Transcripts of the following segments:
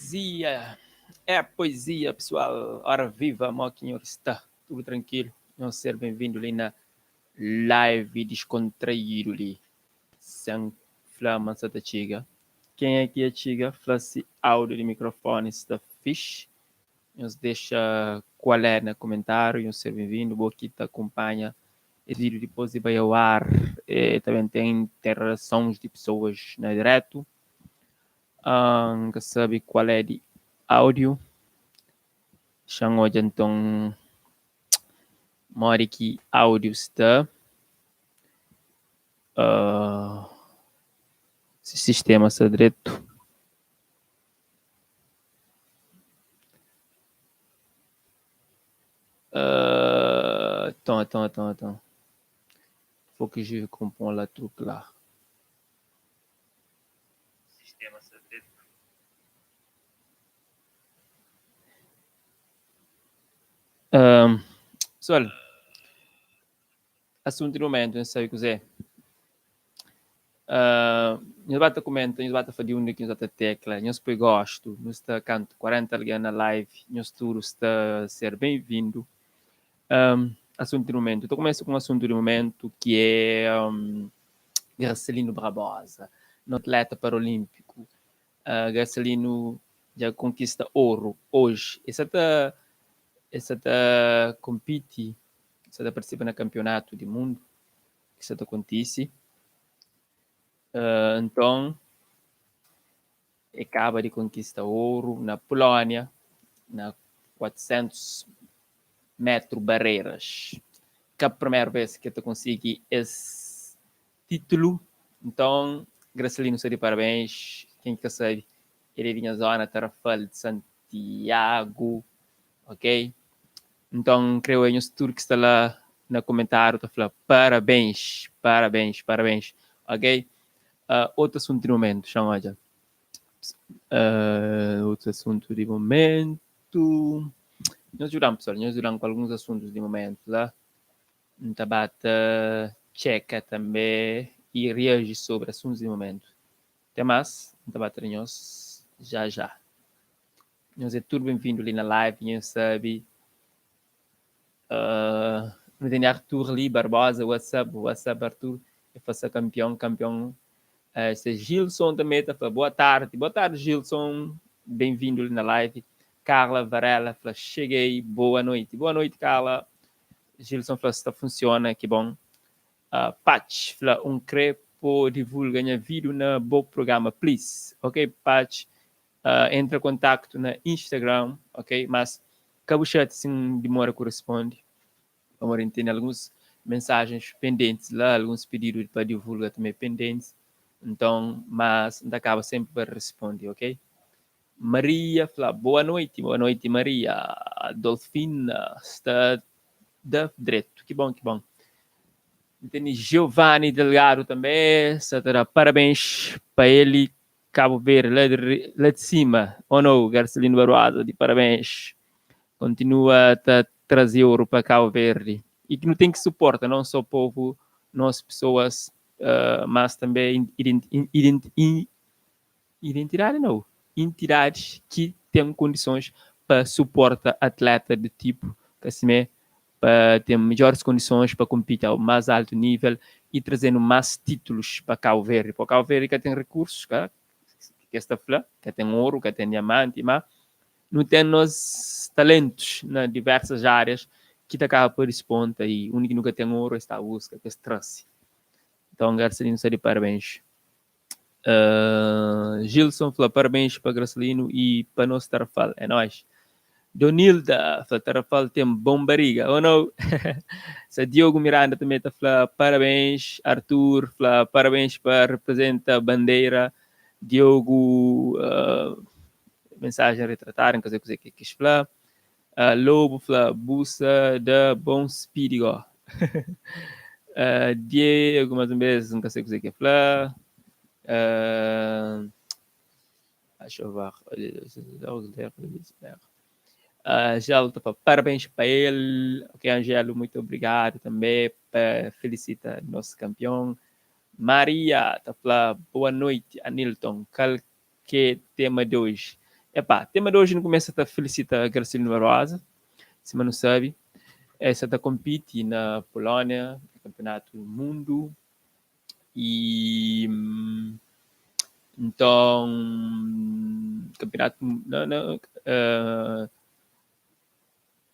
Poesia É poesia pessoal Ora viva mo ki nhor sta tudo tranquilo nhos ser bem-vindo li na live descontraído li sem fla ma sa ta txiga kenha ki ya txiga fla si áudio di microfone sta fixe nhos dexa kual é na comentário nhos ser bem-vindo bo ki ta acompanha es vídeo dipôs di bai ao ar e ta ben ten interasons di pessoas na direto N ka sabe kual é di áudiu. Xa-m odja nton modi ki áudiu sta. Si sistema sta dretu. Nton, nton, nton, nton. Faut que je comprends la truc la. Sistema sta dretu. Pessoal, assunto di momento, nhos sabe kuzê? Nhos ba ta kumenta, nhos ba ta fla di undi ki nhos ba ta tekla, nhos poi gostu, nu sta kantu 40 algen na live, nhos tudu sta ser ben-vindu. Assunto di momento, ta kumesa ku un assunto di momento ki é Gracelino Barbosa, no atleta paralímpico. Gracelino dja konkista oru oji. E sa ta e sa ta kompiti, sa ta partisipa na kanpionatu di mundu ki sa ta kontisi. Nton e kaba di konkista oru na Pulónia na 400 metru bareras. Ka primeru bes ki el ta konsigi es titulu. Nton, Gracelino sta di parabens. Ken ki ka sabe, el é di nha zona, Tarrafal di Santiagu. Ok? Nton, N kre oia nhos tudu ki sta la na komentariu ta fla parabens, parabens, parabens. Ok? Otu asuntu di momentu, xa-m odja. Otu asuntu di momentu. Nhos djuda-m pesoal, nhos djuda-m ku alguns asuntus di momentu la. N ta ba ta txeka tanbe i reaji sobri asuntus di momentu. Te más, N ta ba ta da nhos já já. Nhos é tudu ben-vindu li na live, nhos sabe. Nu tene Artur li, Barbosa, what's up, what's up Artur? E fla sa kanpion, kanpion. Se Gilson tanbe ta fla boa tardi, boa tardi Gilson, ben-vindu li na live. Carla Varela fla cheguei, boa noite, boa noite Carla. Gilson fla sta funciona, ki bon. Patch fla un kre po divulga nha video na bo programa please. Ok Patch, entra kontaktu na Instagram, ok, mas ka bu xati si N dimora ku responde, pamodi N tene alguns mensajens pendentis la, alguns pididu pa divulga tanbe pendentis, nton, mas N ta kaba senpri pa responde, ok. Maria fla, Boa noiti, boa noiti Maria. Dolfina sta da dretu, ki bon, ki bon. N tene Giovani Delgado tanbe, sta ta da parabens pa el Cabo Verde la di la di sima oh no Garcelino Barbosa di parabéns continua ta traze ouro pa Cabo Verde e ki nu tem ki suporta não só povo nós pessoas uh, mas também ident, identidade não entidades ki tem condições pa suporta atleta de tipo Casimé pa ten midjoris kondisons pa konpiti ao más altu nível y traze-nu más títulus pa Kau Verdi. Pô Kau Verdi ka ten rekursus, ka ki es ta fla, ka ten oru, ka ten diamanti, má nu ten nos talentus na diversas árias ki ta kaba pa disponta y undi ki nu ka ten oru es ta buska pa es traze. Nton Garcelino sta di parabens. Gilson fla parabéns pa Gracelino e pa nos Tarrafal, é nóis. Donilda fla Tarrafal tem bom barriga, oh no? Sa Diogo Miranda também ta fla parabéns. Arthur fla parabéns pa representa bandeira. Diogo uh, mensagem retratada, não sei o que quis fla. Uh, Lobo fla busa da bom speed go. Uh, Diego mais uma vez, não sei o que fla. Uh, deixa eu ver. Angelo tá parabéns para ele. Ok, Angelo, muito obrigado também. Felicita nosso campeão. Maria tá fala, boa noite, Anilton. Qual que é tema de hoje? Epá, tema di oji nu kumesa ta felisita Gracelino Barbosa, sima nu sabe, el sa ta konpiti na Pulónia, na kanpionatu di mundu i nton kanpionatu na na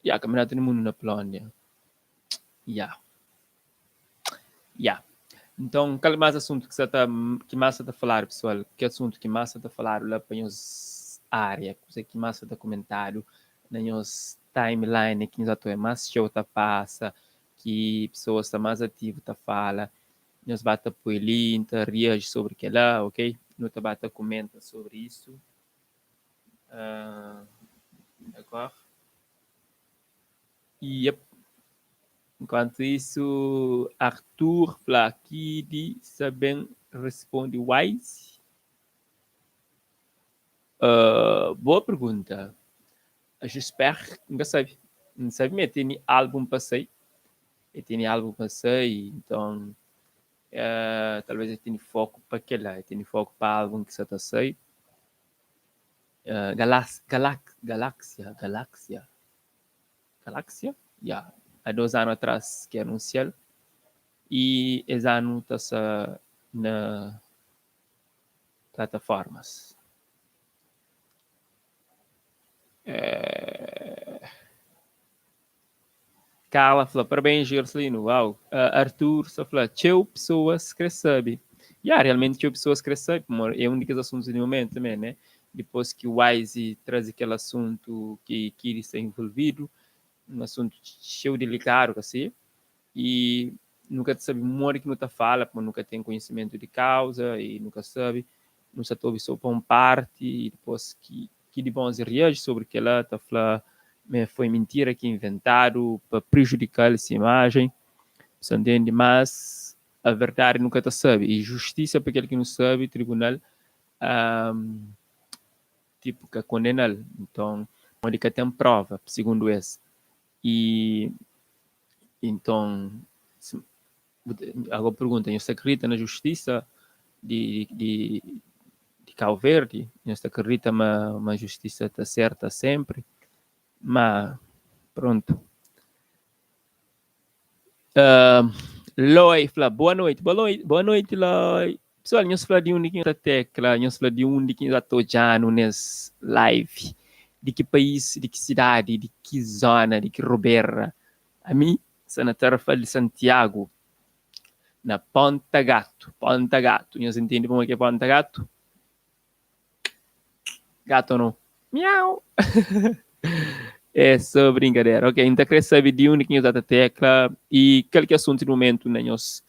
ya kanpionatu di mundu na Pulónia ya ya nton kal más asuntu ki sa ta ki más sa ta faladu pesoal ki asuntu ki más sa ta faladu la pa nhos ária kuze ki más sa ta kumentadu na nhos timeline ki nhos ata obi más txeu ta pasa ki pesoas sta más ativu ta fala, nhos ba ta poi li, N ta reaji sobri kel-la, ok? Nu ta ba ta kumenta sobri isu. Uh, d'accord? Yep. Enquanto isso, Arthur fla Kidy sa ben responde Wise? Uh, boa pergunta. J'espère, N ka sabe. N sabe ma e tene álbum pa sai. E tene álbum pa sai, nton talvez e tene foku pa kel-la. E tene foku pa álbum ki sa ta sai. Galás, galak, galáxia, galáxia, galáxia? Ya, há dos anu atrás ki anunsia-l y es anu ta sa na plataformas. Carla fla, parabéns Gercelino, uau. Arthur sta fla, txeu pessoas kre sabe. Ya, realmente txeu pessoas kre sabe, pamodi é un di kes asuntus di momentu tanbê, né? Dipôs ki Wise traze kel asuntu ki Kidy sta envolvidu, un asuntu txeu delikadu ka si, i nu ka ta sabe modi ki nu ta fala, pamodi nu ka ten konhisimentu di kauza i nu ka sabe, nu sa ta obi so pa un parti i dipôs ki Kidy Bonz reaji sobri kel-la ta fla ma foi mintira ki inventadu pa prejudika-l se imajen, sa ntende, mas a verdadi nu ka ta sabe i justisa pa kel ki nu sabe tribunal tipo ka kondena-l, nton pamodi ka ten prova sigundu es i nton Agora pergunta, nhos ta akredita na justisa di, di, di Cabo Verde? Nhos ta akredita ma, ma justisa ta serta sempri? Ma pronto. Uh, Loi fla, boa noite, boa noite, boa noite, Loi. Pessoal, nhos fla di undi ki nhos ta tekla, nhos fla di undi ki nhos ta odjanu nes live. Di ki país, di ki cidade, di ki zona, di ki rubera. Ami Sta na Tarrafal di Santiagu, na Ponta Gatu. Ponta Gatu. Nhos intende pamodi ki é Ponta Gatu? Gatu ou não? Miau! É só brinkadera. Ok, N ta kre sabe di undi ki nhos ta tekla i kal ki é asuntu di momentu na nhos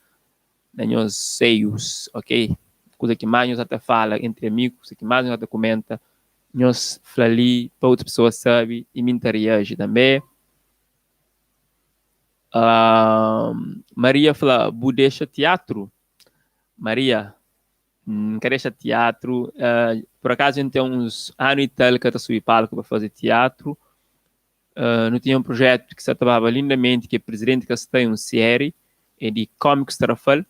na nhos seius, ok? Kuza ki más nhos ta fala entri amigu, kuza ki más nhos ta kumenta, nhos fla li pa otus pesoas sabe i mi N ta reaji tanbe. Maria fla, Bu dexa tiatru? Maria, N ka dexa tiatru. Pur akazu N ten uns anu i tal ka ta subi palku pa faze tiatru. Nu tinha un projetu ki sa ta baba lindamenti, ki é Prizidenti Ka Sta, é un série, é di Kómikus Tarrafal,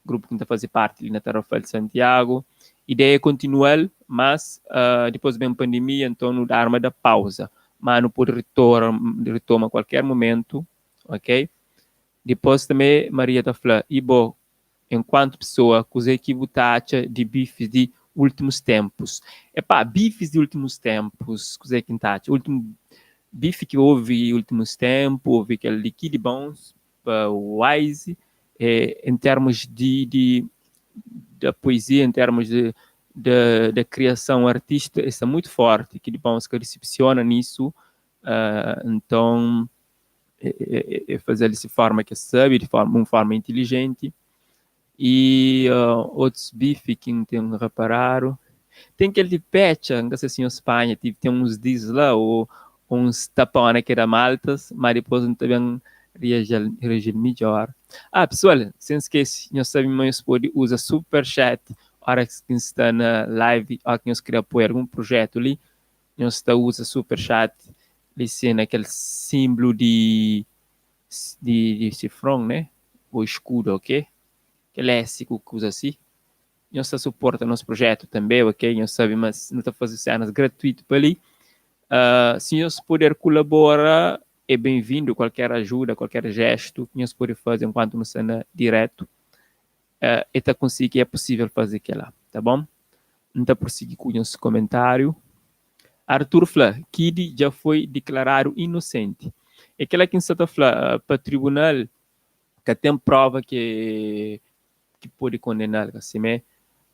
grupu ki N ta faze parti li na Tarrafal di Santiagu. Ideia é kontinua-l, mas dipôs ben pandemia, nton nu da arma da pauza. Má nu pode ritora, ritoma kualker momentu, ok? Dipôs tanbê Maria ta fla, I bo, enkuantu pesoa, kuzê ki bu ta atxa di bifis di últimus ténpus? Epá, bifis di últimus ténpus, kuzê ki N ta atxa? Últimu bifi ki ovi últimus ténpu, ovi kel di Kidy Bons pa Wise, em termos di, di da poesia, em termos de, da, da criação artística, está muito forte, Kidy Bons ka decepciona nisso, uh, então é, é, é fazer de forma que sabe, de forma, uma forma inteligente. E uh, outros bife que não tem reparado. Tem aquele de pecha, não sei se em Espanha, tipo, tem uns dias lá, ou uns tapona que da maltas, mas depois não também reagir, reagir melhor. Ah, pessoal, sem esquecer, nós sabemos que pode usar super chat hora que está na live, ou que nós quer apoiar algum projeto ali, nós está usa super chat li sena kel símbolo di di, di cifrão, né? Ou escudo, ok? Kel S ku kuza si. Nhos ta suporta nos projetu tanbe, ok? Nhos sabe ma nu ta faze senas gratuitu pa li. Si nhos puder kulabora, é ben-vindu kualker ajuda, kualker jestu ki nhos pode faze enkuantu nu sta na diretu. E ta konsigi, é pusível faze kela, ta bon? N ta prosigi ku nhos komentáriu. Artur fla, Kidy dja foi diklaradu inosenti. É kela ki N sta ta fla, pa tribunal ka ten prova ki ki pode kondena-l, ka simé?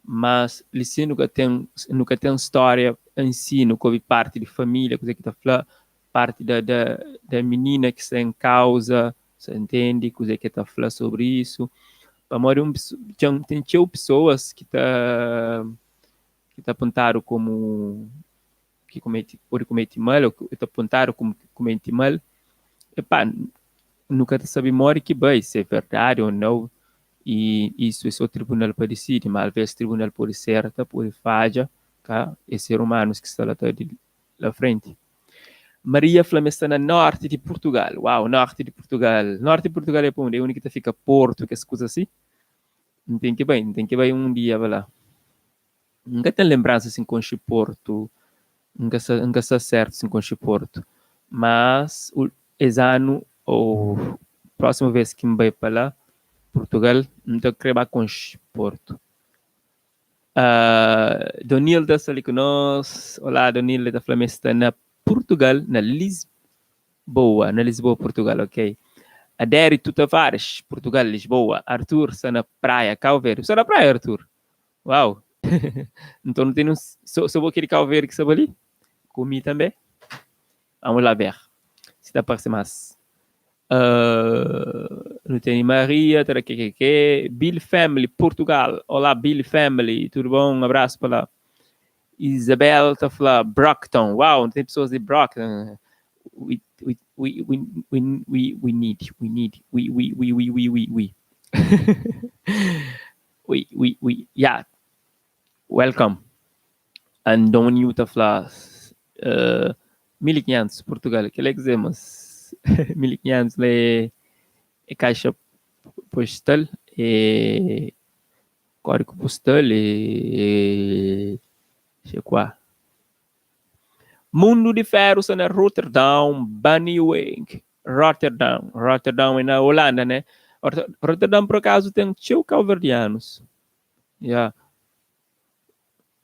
Mas li si nu ka ten nu ka ten stória en si, nu ka obi parti di família kuzê ki ta fla, parti da da da minina ki sta en kauza, sa ntende kuzê ki el ta fla sobri isu. Pamodi un ten ten txeu pesoas ki ta ki ta apontadu komu ki kumeti pode kumeti mal ô ki ta apontadu komu ki kumeti mal, epá, nu ka ta sabe modi ki bai, si é verdadi ô nau, i isu é sô tribunal pa disidi, má alvês tribunal pode serta, pode fadja, ka é ser umanus ki sta la ta di la frenti. Maria fla ma el sta na nórti di Purtugal. Uau, nórti di Purtugal! Nórti di Purtugal é pa undi? É undi ki ta fika Portu, kes kuza si? N ten ki bai, N ten ki bai un dia pa la. N ka ten lenbransa si N konxe Portu, N ka sa, N ka sta sertu si N konxe Portu. Mas es anu ou prósimu vez ki N bai pa la, Purtugal, N ta kre ba konxe Portu. Donilda sta li ku nos. Olá Donilda, el ta fla ma el sta na Purtugal, na Lisboa, na Lisboa, Purtugal, ok. Adérito Tavares, Purtugal, Lisboa. Artur sta na Praia, Kau Verdi. Bu sta na Praia, Artur? Uau! Nton nu tene un so, so bo ki é di Kau Verdi ki sta pa li? Ku mi tanbe? Vamos lá ver si ta parse más. Nu tene Maria ta da kekeke. Bill Family, Portugal. Olá Bill Family, tudu bon? Un abrasu pa la. Isabel ta fla Brockton. Uau, nu tene pesoas di Brockton. We, we, we, we, we, we, we need, we need, we, we, we, we, we, we, we. Ui, ui, ui, ya. Welcome. Andónio ta fla uh, 1500, Portugal. Kel-la é kuzê, mas 1500 la é, é kaixa postal, é kódigu postal, é, é kuá. Mundu di Feru sta na Roterdão, Baniweg. Rotterdam, Rotterdam é na Holanda, né? Rotterdam por acaso tem txeu cabo-verdianos. Yeah.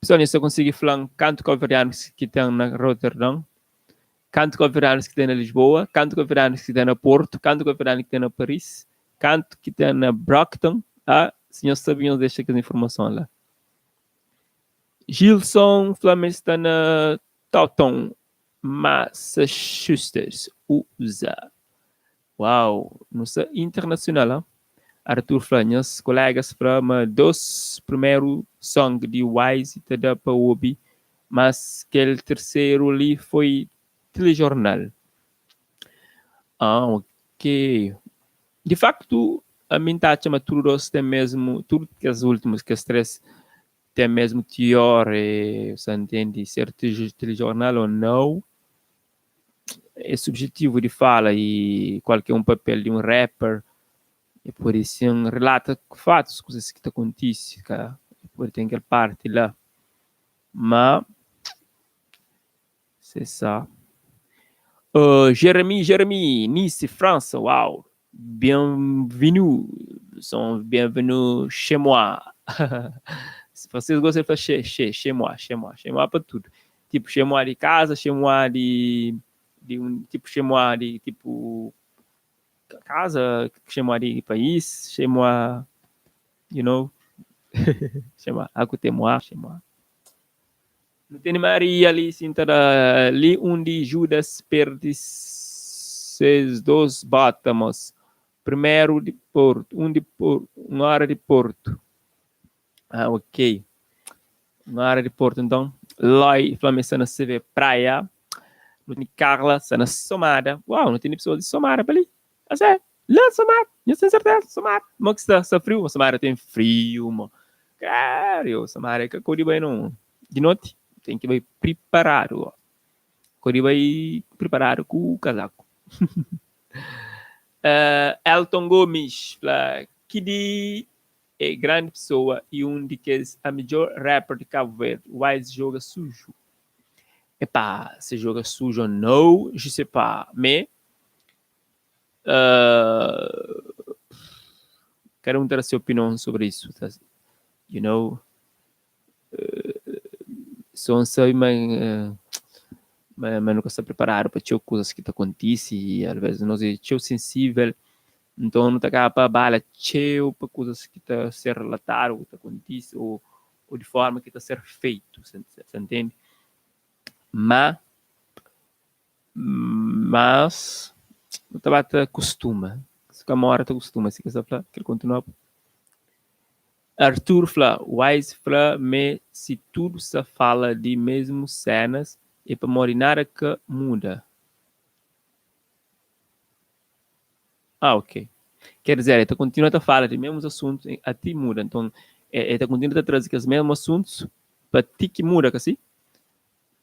Pessoal, nhos ta konsigi fla-m kantu cabo-verdianos ki ten na Rotterdam? Kantu cabo-verdianos ki ten na Lisboa? Kantu cabo-verdianos ki ten na Porto? Kantu cabo-verdianos ki ten na Paris? Kantu ki ten na Brockton? Ah, si nhos sabe, nhos dexa kes informason la. Gilson fla ma el sta na Taunton, Massachusetts, usa. Uau, nu sta internasional, ha? Artur fla, Nhas kolégas fla ma dos primeru song di Wise ta da pa obi, mas kel terseru li foi telejornal. Ah, ok. Di faktu, ami N ta atxa ma tudu dos ten mesmu, tudu kes últimus, kes tres Ten mesmu tior e sa ntende ser telejornal ou nau é subjetivu di fala y kual ki é un papel di un rapper e pode sin relata fatus kuzas ki ta kontise ka pode ten kel parti la ma c'est ça. Jeremi Jeremi Nice França uau Bienvenue Son bienvenue chez moi Se vocês gostam de falar chez, chez, chez moi, chez moi, chez moi pa tudo Tipo chez moi di casa, chez moi di, di un tipo chez moi di tipo casa, chez moi di país, chez moi, you know Chez moi, à côté moi, chez moi Nu tene Maria li sinta da li undi Judas perdi ses dos bota mos primeru di Portu un di Portu un ora di Portu ah ok un ora di Portu nton Loi fla ma el sta na CV Praia nu tene Carla sta na Somada uau nu tene pesoas di Somada pa li Ase la Somada nhos ten serteza Somada mo ki sta sta friu Somada ten friu mo Sério, Samaria ka kodi bai não. Di noti tem ki bai priparadu. Kodi bai priparadu ku kazaku. Uh, Elton Gomes fla Kidi é grande pessoa e um di kes a midjor rapper di Cabo Verde. Wise joga sujo. Epá, se joga sujo ou não, je sais pas, mais uh, cada um terá sua opinião sobre isso, tá? You know? Uh, só não sabe, mas, uh, mas, mas nunca está preparado para txeu coisas que tá acontece e às vezes nós é txeu sensível, então não tá cá para bala txeu para coisas que tá ser relatado, que tá acontece ou, ou de forma que tá ser feito, você entende? Mas, mas, nu ta ba ta kustuma. Si ka mora ta kustuma, si ka sa fla, kel kontinua. Arthur fla, Wise fla me si tudo sa fala di mesmu cenas é pamodi nada ka muda. Ah, ok. Quer dizer, el ta kontinua ta fala di mesmus asuntus ati muda. Nton, el ta kontinua ta traze kes mesmu asuntus pa ti ki muda, ka si?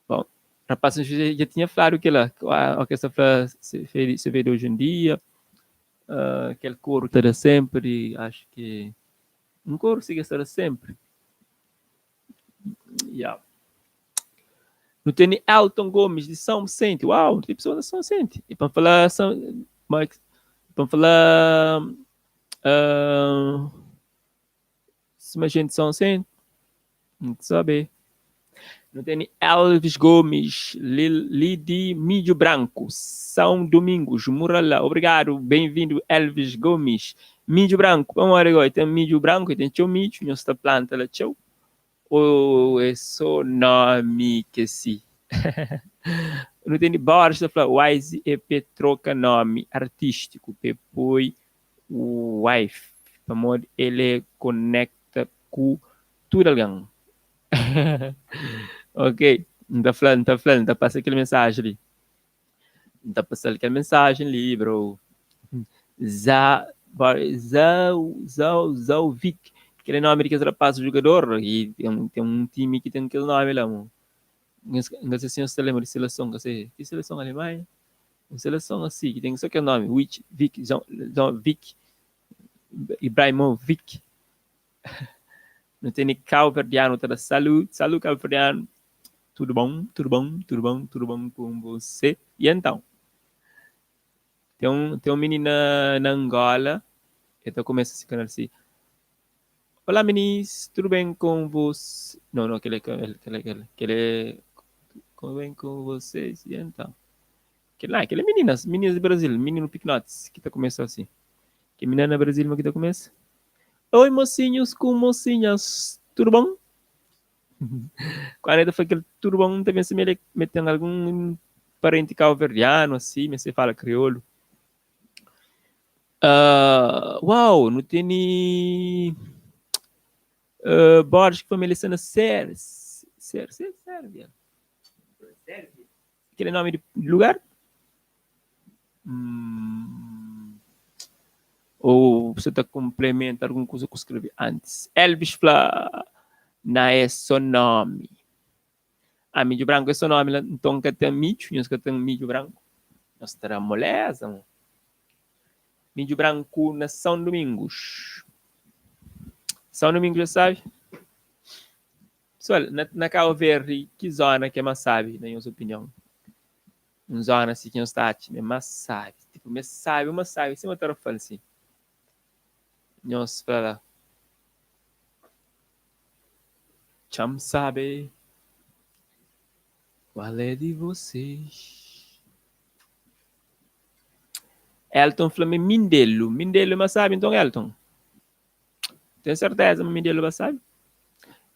Bon, rapaz dja tinha fladu kela, o ke sta fla se vê de hoje em dia, uh, kel koru ta da sempre, acho que um koru siga sta da sempre. Yeah. Nu tene Elton Gomes de São Vicente. Uau, tem pessoa de São Vicente. E para falar São, para falar uh, se uma gente de São Vicente, não sabe. Nu tene Elvis Gomes, li di Midju Branku, São Domingos, Murala. Obrigadu, bem-vindo Elvis Gomes. Midju Branku, pamodi goi ten midju branku e ten txeu midju, nhos ta planta la txeu? Ou é só nomi ke si? Nu tene Borges ta fla, Wise é pe troka nomi artístiku pe poi wife, pamodi el é konekta ku tudu algen. Ok, N ta fla-l, N ta fla-l, N ta pasa kel mensajen li. N ta pasa-l kel mensajen li, bro. Za, Za, Za, Zauvik, kel é nomi di kes rapaz jugador i ten, ten un timi ki ten kel nomi la. N ka se si nhos ta lenbra di seleson, ka se, ki seleson Alemanha? Un seleson asi ki ten so kel nomi, Wich, Vik, Zon, Zon, Vik, Ibrahimovic. Nu tene Cabo-verdiano ta da salut, salut Cabo-verdiano. Tudo bom, tudo bom, tudo bom, tudo bom com você. E então? Tem um, tem um menino na, na Angola, ele tá começa esse canal assim. Olá meninos, tudo bem com você? Não, não, aquele, aquele, aquele, aquele, aquele, como bem com vocês? E então? Aquele lá, aquele meninas, meninas do Brasil, menino Piquenotes, que tá começando assim. Que menina na Brasil, mas que tá começa? Oi mocinhos com mocinhas, tudo bom? Quando ele fala aquele tudo bom, também se me tem algum parente cabo-verdiano assim, mas você fala crioulo. Uh, uau, não tem uh, Borges que família está na Sér, Sér, Sérvia. Sérvia. Aquele nome de lugar? Hum, ou você ta complementa algum coisa que eu escrevi antes? Elvis fla, na é só nome. Ah, midju branku é só nome la, nton ka ten midju, nhos ka ten midju branku. Nhos ta da moleza, mo. Midju branku na São Domingos. São Domingos já sabe? Pessoal, na, na Cabo Verde, ki zona ki é más sabi, na nhos opinion? Un zona si ki nhos ta atxa ma é más sabi. Tipo, ma é sabi, ma sabi, sima Tarrafal si. Nhos fla la. Txa-m sabe qual é di vocês. Elton fla ma é Mindelo. Mindelo é más sabi, nton, Elton? Ten serteza ma Mindelo ba sabe?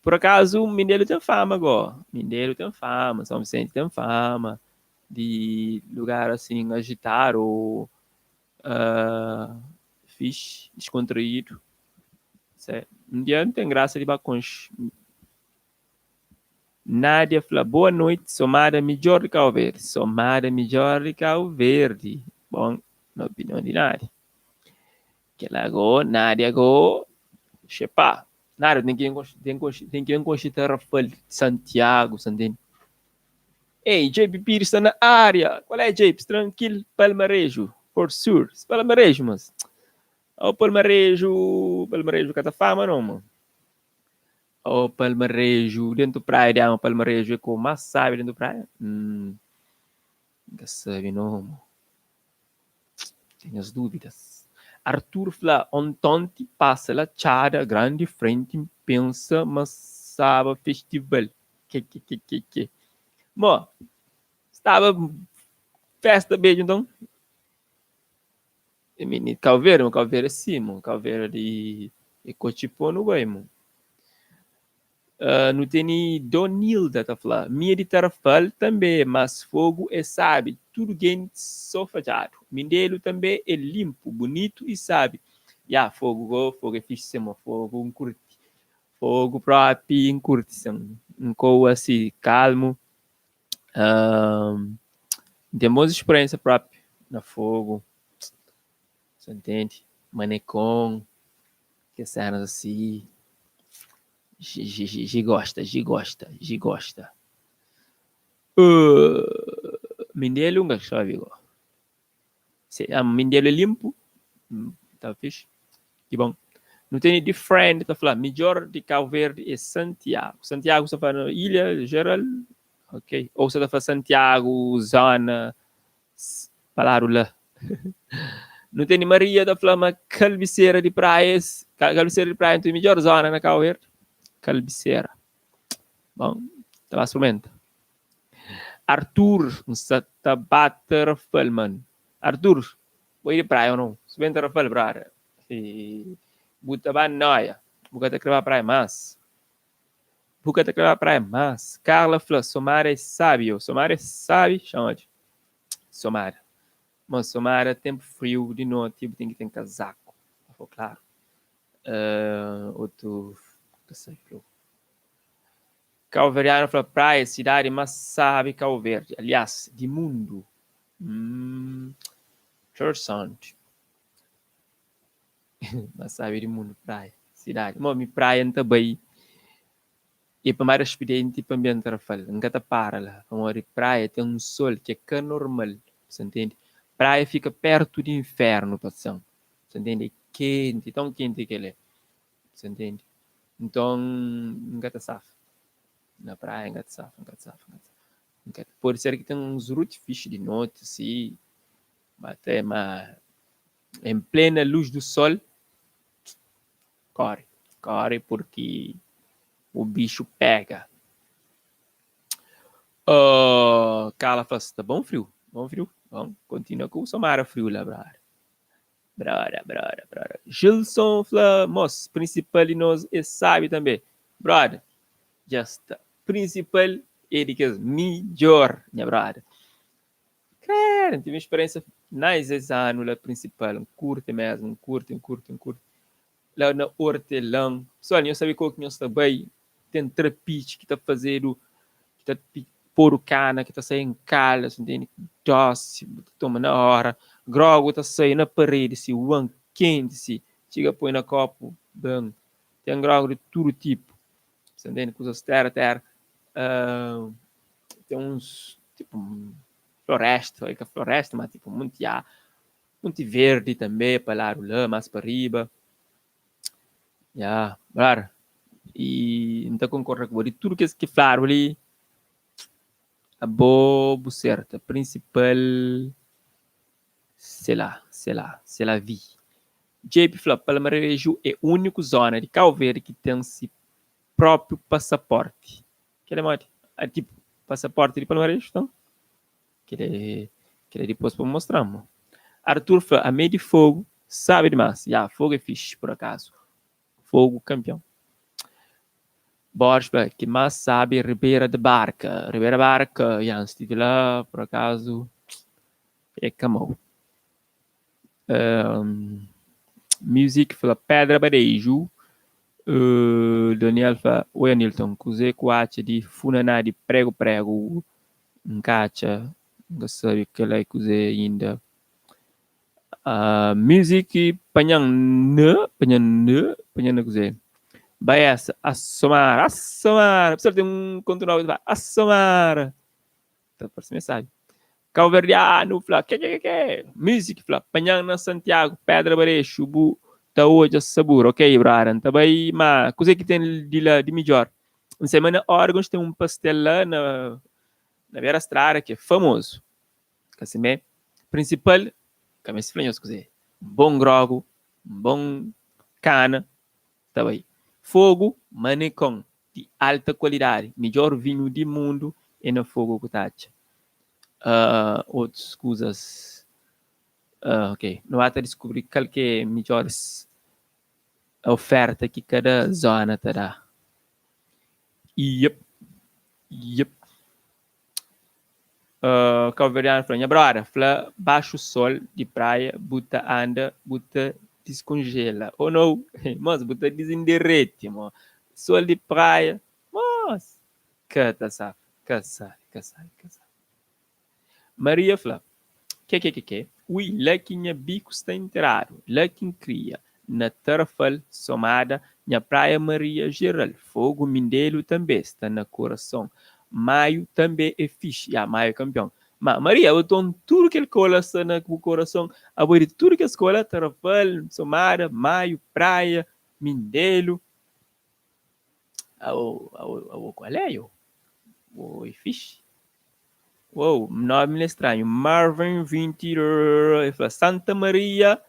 Por acaso, Mindelo ten fama go. Mindelo ten fama, São Vicente ten fama di lugar assim agitado ou uh, fixe, descontraído. Um dia não tem graça de ba konxe. Nádia fla, boa noite, Somada midjor di Cabo Verde. Somada midjor di Cabo Verde. Bom, na opinião de Nádia. Kela go, Nádia go, xepá. Nádia tem que tem que tem que encoxi Tarrafal, Santiago, Santene. Ei, JP Pires está na área. Qual é, JP? Tranquilo, Palmarejo. For sure. Palmarejo, mas. Oh Palmareju, Palmareju ka ta fama não, mano. Oh Palmareju, dentu praia di ama Palmareju é ko más sabi dentu praia? Hum, nka sabi não, mano. Tenho as dúvidas. Arthur fla, ontonti passa la txada grandi frenti pensa ma saba festival. Ke ke ke ke ke. Mo, staba festa bedju nton? Mini Cabo Verde, mo Cabo Verde é si, mo Cabo Verde é kotxi pó nu bai, mo. Uh, nu teni Donilda ta fla, mi é di Tarrafal tanbe, mas Fogo é sabi, tudu genti so fadjadu. Mindelo tanbe é limpu, bunitu i sabi. Ya, Fogo go, Fogo é fixi sin, mo Fogo N kurti. Fogo propi N kurti sin. N koa si kalmu. Uh, N ten bons speriensia propi na Fogo. Sa ntende? Manekon, kes senas asi. Gi gosta, gi gosta, gi gosta. Uh, Mindelo nunca sabe go. Se, ah, Mindelo é limpo, tá fixe. Que bom. Não tem de friend tá falando, melhor de Cabo Verde é Santiago. Santiago está falando ilha geral, ok? Ou você está falando Santiago, zona, falaram lá. Não tem Maria da Flama, Calbiceira de Praias. Calbiceira de Praia, então, melhor zona na Cabo Verde. Calbiceira. Bom, tá lá experimenta. Arthur, está bate Rafael, mano. Arthur, vou ir de praia ou não? Se bem Rafael, brother. E buta ba noia. Buka ta creva praia mas. Buka ta creva praia mas. Carla fla, Somara é sábio. Somara é sábio, chama de. Somara. Mas Somara, tempo frio, de noite, tem que ter casaco. Tá claro. Outro, que sei, Cabo Verdeano fla praia, cidade mais sabe Cabo Verde. Aliás, de mundo. Interessante. Mais sabe de mundo, praia, cidade. Mo, mi praia não tá bem. E pa mais expediente pa ambiente Rafal. Nunca ta para lá. Pamodi praia tem um sol que é ka normal. Você entende? Praia fica perto de inferno, pação. Você entende? É quente, tão quente que ele é. Você entende? Então, nunca ta safa. Na praia, nunca ta safa, nunca ta safa, nunca ta safa. Nunca Pode ser que tenha uns root fish de noite, assim, mas até, mas em plena luz do sol, corre, corre porque o bicho pega. Carla fala, tá bom frio? Bom frio? Bom, continua com o Samara frio lá, brother. Brother, brother, brother. Gilson fala, moço, principal e nós é sabe também. Brother, just principal é de que é melhor, minha brother. Cara, tive uma experiência nice esse ano lá principal, um curte mesmo, um curte, um curte, um curte. Lá na Hortelã. Pessoal, eu sabe qual que nós está bem. Tem trapiche que está fazendo, que está pôr cana, que está saindo cala, entende? Doce, toma na hora. Grogo está saindo na parede, se o quente, se chega põe na copo, bem. Tem grogo de todo tipo. Você entende? Coisas terra, terra. Tem uns, tipo, floresta, é que floresta, mas tipo, muito, muito verde também, para lá, lá, mais para riba. Yeah, claro. E então concordo com de tudo que que falaram ali. A bobo certa, principal, sei lá, sei lá, sei lá, vi. JP fala, Palmarejo é a única zona de Cabo Verde que tem seu próprio passaporte. Que é mode? É tipo, passaporte de Palmarejo, então? Que é depois para mostrar, mano. Arthur fala, a meio de fogo, sabe demais. Yeah, fogo é fixe, por acaso. Fogo campeão. Borges fala, que mais sabe Ribeira de Barca. Ribeira Barca, yeah, estive lá, por acaso, é camou. Music fala, Pedra Barejo. Daniel fala, oi Anilton, kuze ku atxa de funaná de prego prego, nkacha, nunca sabe que lá é kuze ainda. Music panhang ne, panhang ne, panhang ne kuze. Vai essa, assomar, assomar. Pessoal tem um conto novo, vai, assomar. Tá parece mensagem. Cabo Verdeano, fla, que que que que? Music fla, panhang na Santiago, Pedra Barejo, bu. ta odja sabura. Ok, brother, N ta bai, ma kuzê ki ten di la di midjór? N sai ma na Órgãos ten un pastel la na na bera strada ki é famozu. Ka simé? Prinsipal, ka meste fla nhos kuzê. Un bon grogu, un bon kana, ta bai. Fogu, manekon di alta kualidadi, midjór vinhu di mundu é na Fogu ku ta atxa. Otus kuzas, ok, nu ba ta diskubri kal ki é midjóris oferta ki kada zona ta da. Yep, yep. Kauverdianu fla, Nha broda, fla baxu sol di praia bu ta anda bu ta diskonjela. Oh no! Mos, bu ta dizindereti, mo. Sol di praia, mos, ka ta safa, ka sabi, ka sabi, ka sabi. Maria fla, Kekekeke, ui, la ki nha biku sta interadu, la ki N kria, na Tarafal, Somada, nha Praia Maria Jeral, Fogu, Mindelu tanbe sta na kurason, Maiu tanbe é fixi, ya, Maiu é kanpion. Ma, Maria, abo ton tudu kel kola sta na bu kurason, abo é di tudu kes kola, Tarafal, Somada, Maiu, Praia, Mindelu, Abo, abo, abo kual é, yo? Bo é fixi. Uou, nome é estranho. Marvin 20, ele fala Santa Maria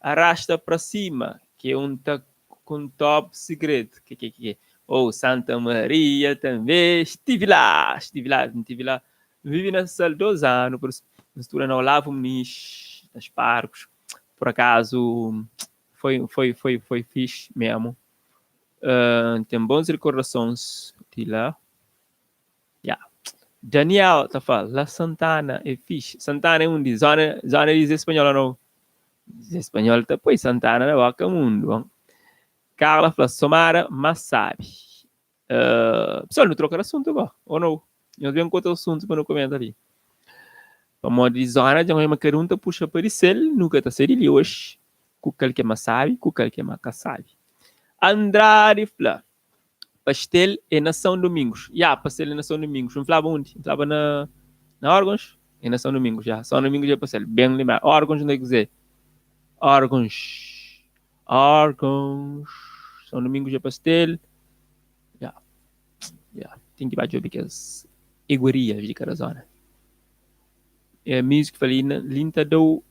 arrasta pra cima, que é um ta com top segredo. Que que que? Oh, Santa Maria também estive lá, estive lá, estive lá. Vivi na sal 2 anos, por isso, estuda na Olavo Muniz, nas Parcos. Por acaso foi fixe mesmo. Tem bons recordações de lá. Yeah. Daniel ta fala, La Santana é fixe. Santana é undi? Zona di Zé Espanhol ou não? Zé Espanhol ta poi Santana na boca mundo. Bom. Carla fala, Somada, mas sabe. Pessoal, nu troca de assunto agora, ou não? Nós vemos outro assunto para não comentar ali. Pamodi di zona dja ma kada un ta puxa pa di sel, nu ka ta sai di li oxi ku kal ki é ma sabi, ku kal ki é ma ka sabi. Andrade fla, pastel é na São Domingos. Ya, pastel é na São Domingos. N flaba undi? N flaba na Órgãos? É na São Domingos, ya. São Domingos é pastel. Ben lembrado. Órgãos não é kuzê? Órgãos. Órgãos. São Domingos é pastel. Ya. Ya. Tem ki ba djobe kes iguarias di kada zona. É music fla li, li N ta da-u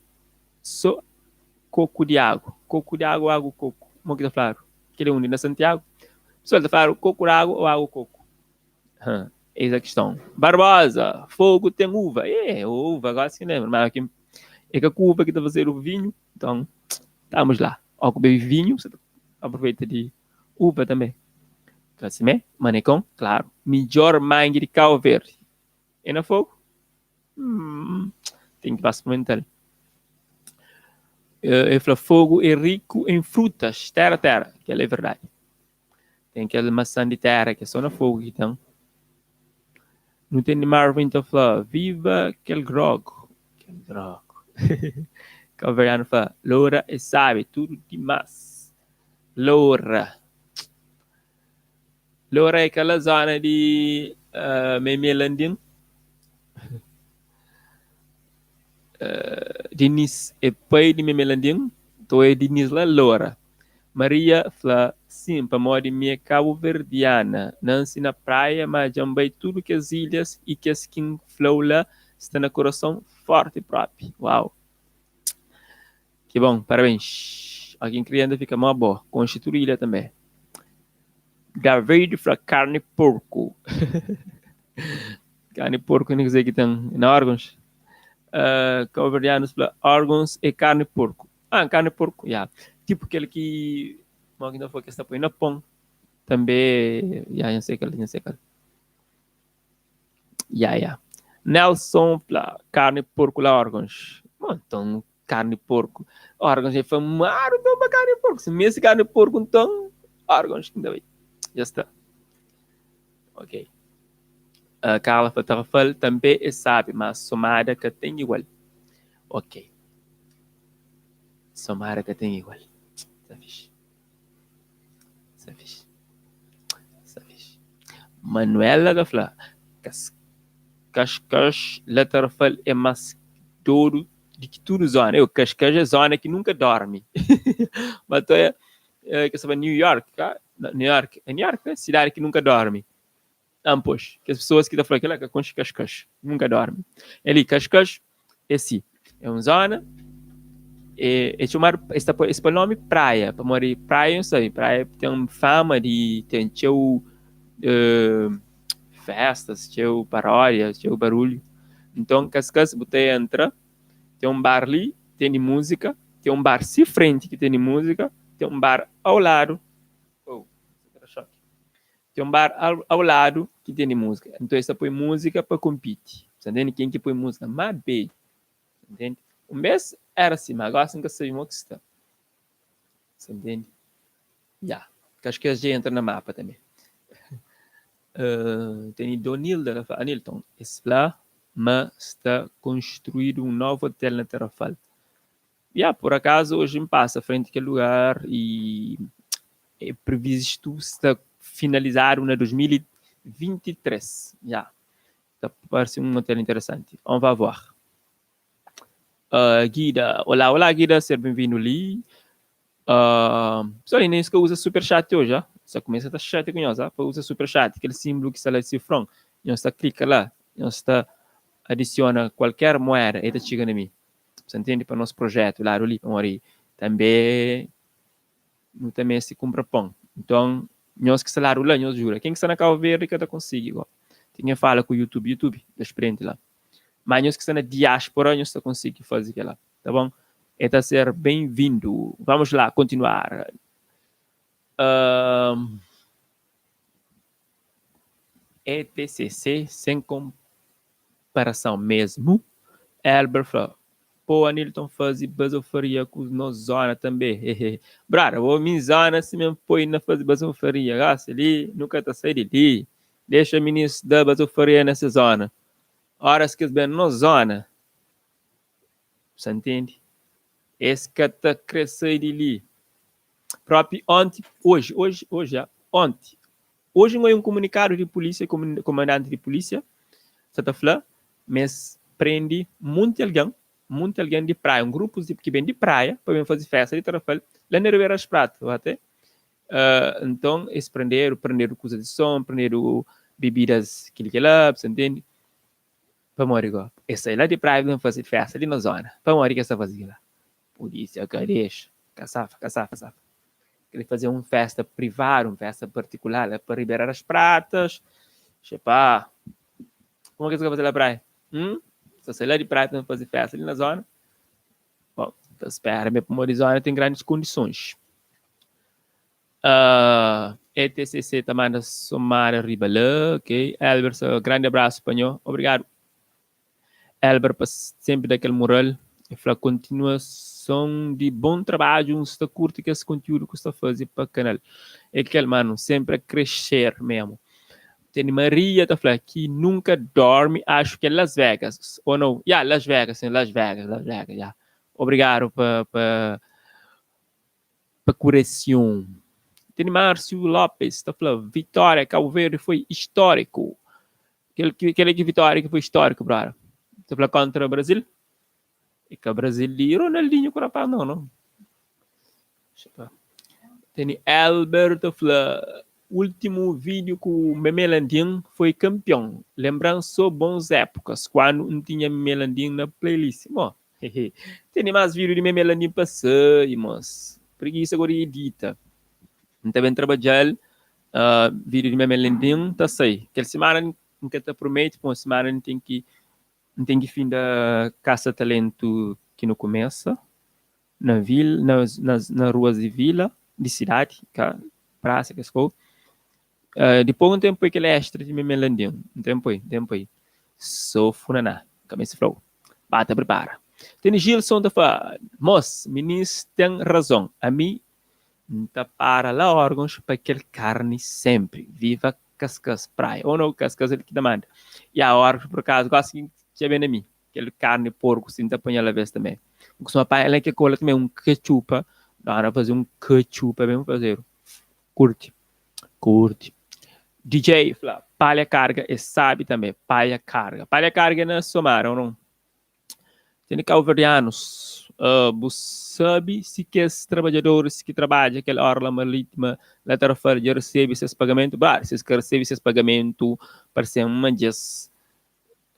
so koku di agu. Koku di agu ou agu koku? Mo ki ta fladu? Kel é undi? Na Santiagu? Pessoal ta fladu koku di agu ou agu koku? Hã, eis a questão. Barbosa, Fogo tem uva. É, uva, agora sim lembra. Mas aqui é que a uva que ta fazer o vinho. Então, estamos lá. Ó, ku bebe vinho, você aproveita de uva também. Assim, né? Manecão, claro. Melhor mangue de Cabo Verde. É na Fogo? Tem que experimentar. Ele fala, Fogo é rico em frutas, terra, terra. Que é verdade. Tem aquela maçã de terra que é só na Fogo que tem. Não tem de Marvin tá fala, viva aquele grog. Aquele grog. Cabo fala, Loura é sabe, tudo demais. Loura. Loura é aquela zona de Memelandim. Dinis é pai de Memelandim, então é Dinis lá Loura. Maria fla, sim, pamodi mi é cabo-verdiana, nansi na praia, mas dja N bai tudo kes ilhas e kes ki N flau lá sta na coração forte propi. Uau! Que bom, parabéns. Alguém queria fica mó boa, conche tudo ilha também. David fla carne porco. Carne porco não sei que tem na órgãos. Cabo-verdianos fla órgãos é carne porco. Ah, carne porco, yeah. Tipo aquele que mo que não foi que está põe na pão. Também, yeah, não sei qual, não sei qual. Yeah. Nelson fla carne porco lá órgãos. Bom, então carne porco. Órgãos é famado então para carne porco. Se mesmo carne porco, então órgãos ainda bem. Já está. Ok. Carla Fatarafal também é sabe, mas somada que tem igual. Ok. Somada que tem igual. Tá fixe. Tá fixe. Tá fixe. Manuela da fla. Cascais la Tarrafal é mais dodo. Di ki tudu zona. Eu, Cascais é zona ki nunka dormi. Mas é, é, que sabe, New York, ka? New York, é New York, né? Cidade ki nunka dormi. Ah, pois, que as pessoas que ta fala kela ka konxe Cascais, nunka dormi. É li, Cascais é si, é un zona, é, é txomadu, es ta poi, es poi nomi praia, pamodi praia, nu sabe, praia ten fama di ten txeu uh, festas, txeu paródia, txeu barulhu. Nton, Kaskas, bu ta entra, ten un bar li, tene múzika, ten un bar si frenti ki tene múzika, ten un bar au ladu, oh, ten un bar au ladu ki tene múzika. Nton, es ta poi múzika pa konpiti. Sa ntende? Ken ki poi múzika más bedju. Sa ntende? Un bes éra si, má gósi N ka sabe mo ki sta. Sa ntende? Ya, Kaskas dja entra na mapa tanbe. Uh, tene Donilda ta fla, Anilton, es fla ma sta konstruídu un novu hotel na Tarrafal. Ya, por akazu oji N pasa frenti kel lugar y é previstu sta finalizadu na 2023. Ya, ta parse un hotel interesanti. On va voir. Uh, Guida, olá, olá Guida, ser bem-vindo li. Uh, pessoal, ainda ka usa super chat hoje, ah? Só começa a tá chat com nós, ah? Pa usa super chat, aquele símbolo que está lá de cifrão, nós está clica lá, nós está adiciona qualquer moeda, e tá chega na mim. Você entende? Pa nosso projeto lá ali, pa também nu ta meste kunpra pon. Nton, nhos ki sta ladu la, nhos djuda. Ken ki sta na Cabo Verde ka ta konsigi go. Ten ken fala ku YouTube, YouTube da sprenti la. Ma nhos ki sta na diaspora, nhos ta konsigi faze kela. Ta bon? E ta ser ben-vindu. Vamos lá, continuar. Um, ETCC sen konparason mesmu. Elber fla, Po Anilton fazi bazofaria ku nos zona tanbe hehe. Brada bo mi zona si men poi na fazi bazofaria gasi li nu ka ta sai di li. Dexa minis da bazofaria na se zona. Oras ki es ben nos zona, sa ntende? Es ka ta kre sai di li. Propi onti, oji, oji, oji, ya, onti, Oji N oia un kumunikadu di pulísia, komandanti di pulísia sa ta fla ma es prende monti algen, monti algen di praia, un grupus di ki ben di praia pa ben faze festa di Tarrafal la na Ribeira das Pratas, ate. Nton es prendedu, prendedu kuza di son, prendedu bibidas kili kila, bu sa ntende? Pamodi go? Es sai la di praia pa ben faze festa li na zona. Pamodi ki es ta faze kila? Pulísia ka dexa, ka safa, ka safa, safa. Kre faze un festa privadu, un festa partikular la pa Ribeira das Pratas. Xepá, kuma ki es ka faze la praia? Hum? Sa sai la di praia pa faze festa li na zona? Bom, ta spera me pamodi zona ten grandis kondisons. Uh, ETCC ta manda somada riba la, ok. Elber, grandi abrasu pa nho. Obrigadu. Elber pa sempre da kel mural e fla continuason di bom trabadju un sta curti kes conteúdo ku sta fazi pa canal é kel mano sempre a crescer mesmo teni Maria ta fla ki nunca dorme acho que é Las Vegas ou não ya Las Vegas sim Las Vegas Las Vegas ya obrigado pa pa pa kuresion teni Márcio Lopes ta fla vitória Cabo Verde foi histórico Kel ki kel ki vitória ki foi histórico, brother. Ta fla kontra Brasil? E ka Brasil di Ronaldinho ku rapaz não, não. Teni Elber ta fla último vídeo ku Meme Landim foi campeão. Lembrança só bons épocas quando não tinha Meme Landim na playlist. Bom, teni mais vídeo de Meme Landim pa sair, moço. Preguiça agora edita. N ta ben trabadja-l Uh, vídeo di Meme Lindin ta sai. Kel semana N ka ta promete, pon semana N ten ki N ten ki finda kasa talentu ki nu kumesa na vil, na, na, na ruas di vila, di sidadi, ka prasa kes kou. Uh, dipôs N ten poi kel extra di Meme Landim. N ten poi, N ten poi. So funaná, ka meste flau. Ba ta prepara. Tene Gilson ta fla, mos, minis ten razon. Ami N ta para la órgãos pa kel karni sempri. Viva Kaskas Praia. Ou não, Kaskas el ki ta manda. Ya, órgãos por acaso, gosi ki txa ben na mi. Kel karni porku si N ta panha la vez tambe. N kustuma panha la kel kola tambe un ketchupa. Dona faze un ketchupa ben fazedu. Kurti. Kurti. DJ fla, palha karga é sabi tambe. Palha karga. Palha karga é na Somada, ou não? Tene Kauverdianus, bu sabe si kes trabadjadoris ki trabadja kel orla maritima la Tarrafal dja resebe ses pagamentu? Brother, si es ka resebe ses pagamentu, parse-m ma dja-s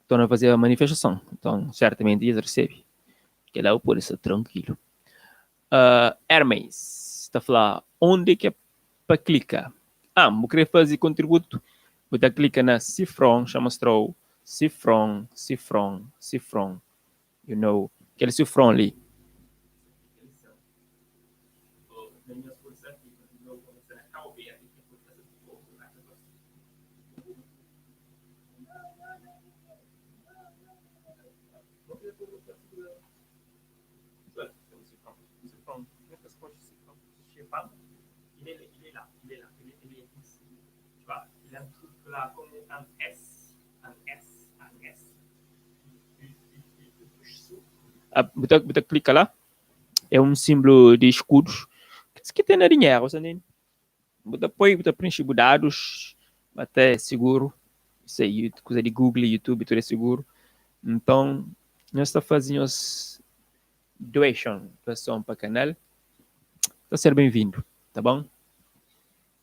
torna faze manifestason. Nton, sertamenti dja es resebe. Kel-la bu pode sta trankilu. Hermes ta fla, Onde ki é pa klika? Ah, bu kre faze kontributu? Bu ta klika na sifron, xa mostrou sifron, sifron, sifron, you know, kel sifron li. Bu ta bu ta klika la, é un sinblu di skudus ki ten na dinheru, sa ntende? Bu ta poi, bu ta prenxe bu dadus, ate é siguru, isso aí, kuza di Google, YouTube, tudu é siguru. Nton, nhos ta faze nhos doation, doason pa kanal, ta ser ben-vindu, ta bon?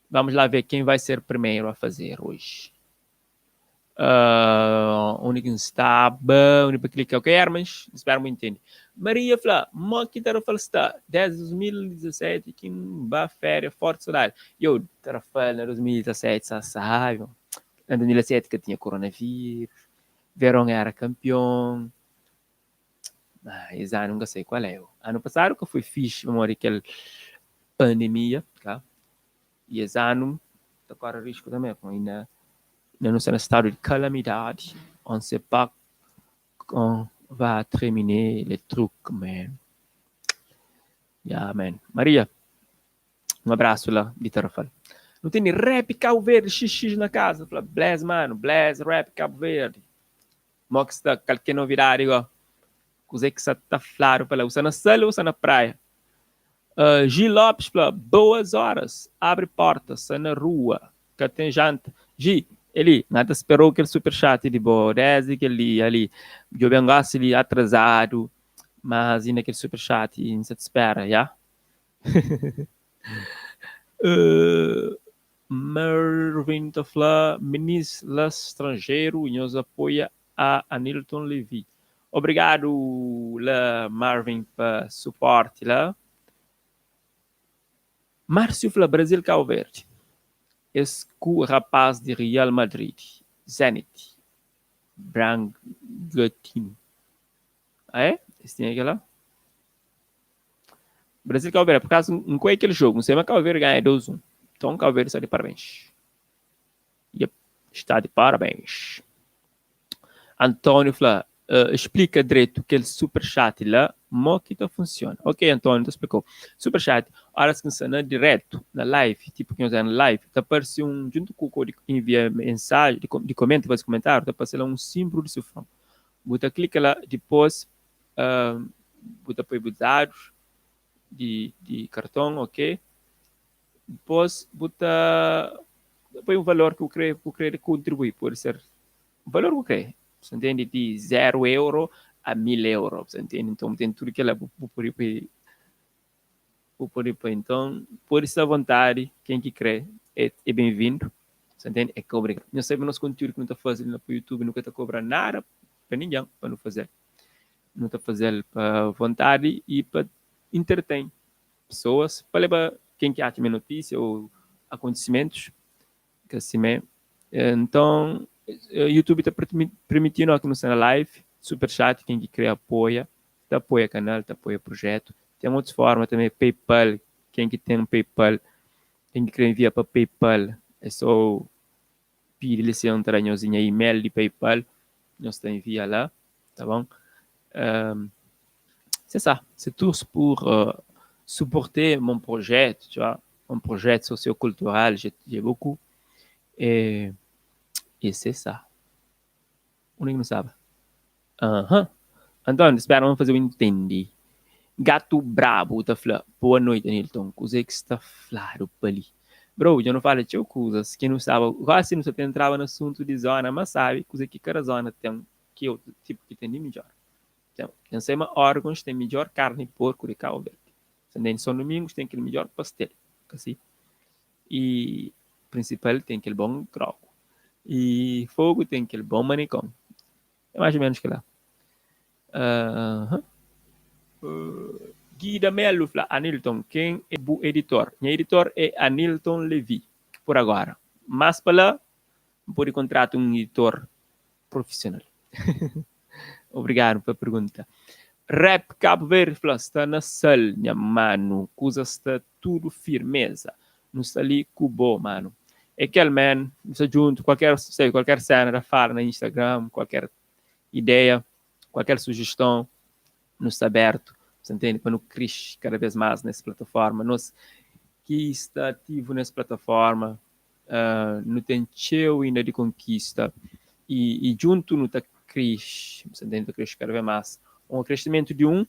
Vamos lá ver quem vai ser primeiro a fazer hoje. Uh, onde que estava? Onde para clicar? Ok, Hermes, espero me entende. Maria fla, mo que Tarrafal está? Desde 2017 que ba férias, forte saudade. Eu, Tarrafal na 2017, sa sabe. Na 2017 que tinha coronavírus, Verão era campeão. Ah, esse ano nunca sei qual é. Ano passado que foi fixe, memória aquele pandemia, tá? E esse ano ta corre risco também, porque ainda, ainda não está no estado de calamidade. On ne sait pas quand va terminer le truc, man. Yeah, man. Maria, um abraço lá de Tarrafal. Não tem rap Cabo Verde XX na casa. Fala, bless, mano, bless, rap Cabo Verde. Mo ki sta kalker novidadi go? Kuzê ki sa ta fladu pa la? Bu sta na sal ou sta na praia? Uh, Gi Lopes fla, boas horas, abre porta, sta na rua, ka ten janta. Gi, eli, N ta sperou kel super chat di bo desdi kel dia li. Djo ben gosi li atrasadu, mas inda kel super chat N sa ta spera, ya? uh, Mervin ta fla, Minis la stranjeru nhos apoia a Anilton Levy. Obrigadu la Marvin pa suporti la. Márcio fla Brasil Cabo Verde es ku rapaz di Real Madrid, Zenit, Bragantino. Ah é? Es tinha kel la? Brasil Cabo Verde, por acaso N conhe aquele jogo, não sei, mas Cabo Verde ganha 2-1. Então Cabo Verde está de parabéns. Yep, está de parabéns. António fla, uh, explica direito kel super chat lá, mo ki ta funciona. Ok, António, ta explicou. Super chat, horas que está na direto, na live, tipo que nós é na live, ta aparece um, junto com o código envia mensagem, de, de comenta, fazer comentário, ta aparece lá um símbolo de sufrão. Bu ta klika la, dipôs bu ta poi bu dadus di di karton, ok. Dipôs bu ta poi un valor ki bu kre bu kre kontribui, pode ser valor ki bu kre, bu ntende, di zeru euro a mil euro, bu ntende. Nton bu ten tudu kila bu pode poi Bu pode poi nton, pode sta avontadi, ken ki kre é é ben-vindu, sa ntende? É ka obrigadu. Nhos sabe nos kontiúdu ki nu ta faze li na pa YouTube, nu ka ta kobra nada pa ningen pa nu faze-l. Nu ta faze-l pa vontadi i pa interten pesoas, pa leba ken ki atxa ma é notísia ô akontisimentus, ka simé. Nton, YouTube ta permiti-nu óki nu sta na live, super chat, ken ki kre apoia, ta apoia kanal, ta apoia projetu. Ten otus forma tanbe, PayPal, ken ki ten PayPal, ken ki kre envia pa PayPal, é so pidi li sin, ta da nhos nha email di PayPal, nhos ta envia la, ta bon? C'est ça, c'est tout pour supporter mon projet, tu vois, mon projet sociocultural, j'ai beaucoup, et, et c'est ça. Undi ki nu staba? Aham. António, spera ma N faze-u intende. Gatu brabu ta fla, Boa noiti, Anilton. Kuzê ki sta fladu pa li? Bro, dja nu fala txeu kuzas ki nu staba gosi nu sa ta entraba na asuntu di zona, má sabi kuzê ki kada zona ten ki otu tipu ki ten di midjor. Dja N sai ma órgons ten midjór karni di porku di Kabu Verdi. Sa ntende? Son Domingos ten kel midjór pastel, ka si? I Prinsipal ten kel bon grogu. I Fogu ten kel bon manikon. É mais ou menos kel-la. Uh, uh, Guida Melo fla, Anilton, ken é bu editor? Nha editor é Anilton Levy, por agora. Mas pa la, N pode kontrata un editor profisional. Obrigadu pa pergunta. Rap Cabo Verde fla, sta na sal, nha manu, kuza sta tudu firmeza. Nu sta li ku bo, manu. É kel man, nu sta djuntu, kualker, sei, kualker sena da fala na Instagram, kualker ideia, kualker sujeston, nu sta abertu, sa ntende, pa nu krixi kada bes mas nes plataforma. Nos ki sta ativu nes plataforma, uh, nu ten txeu inda di konkista i, i djuntu nu ta krixi, sa ntende, ta krixi kada bes mas. Un kresimentu di un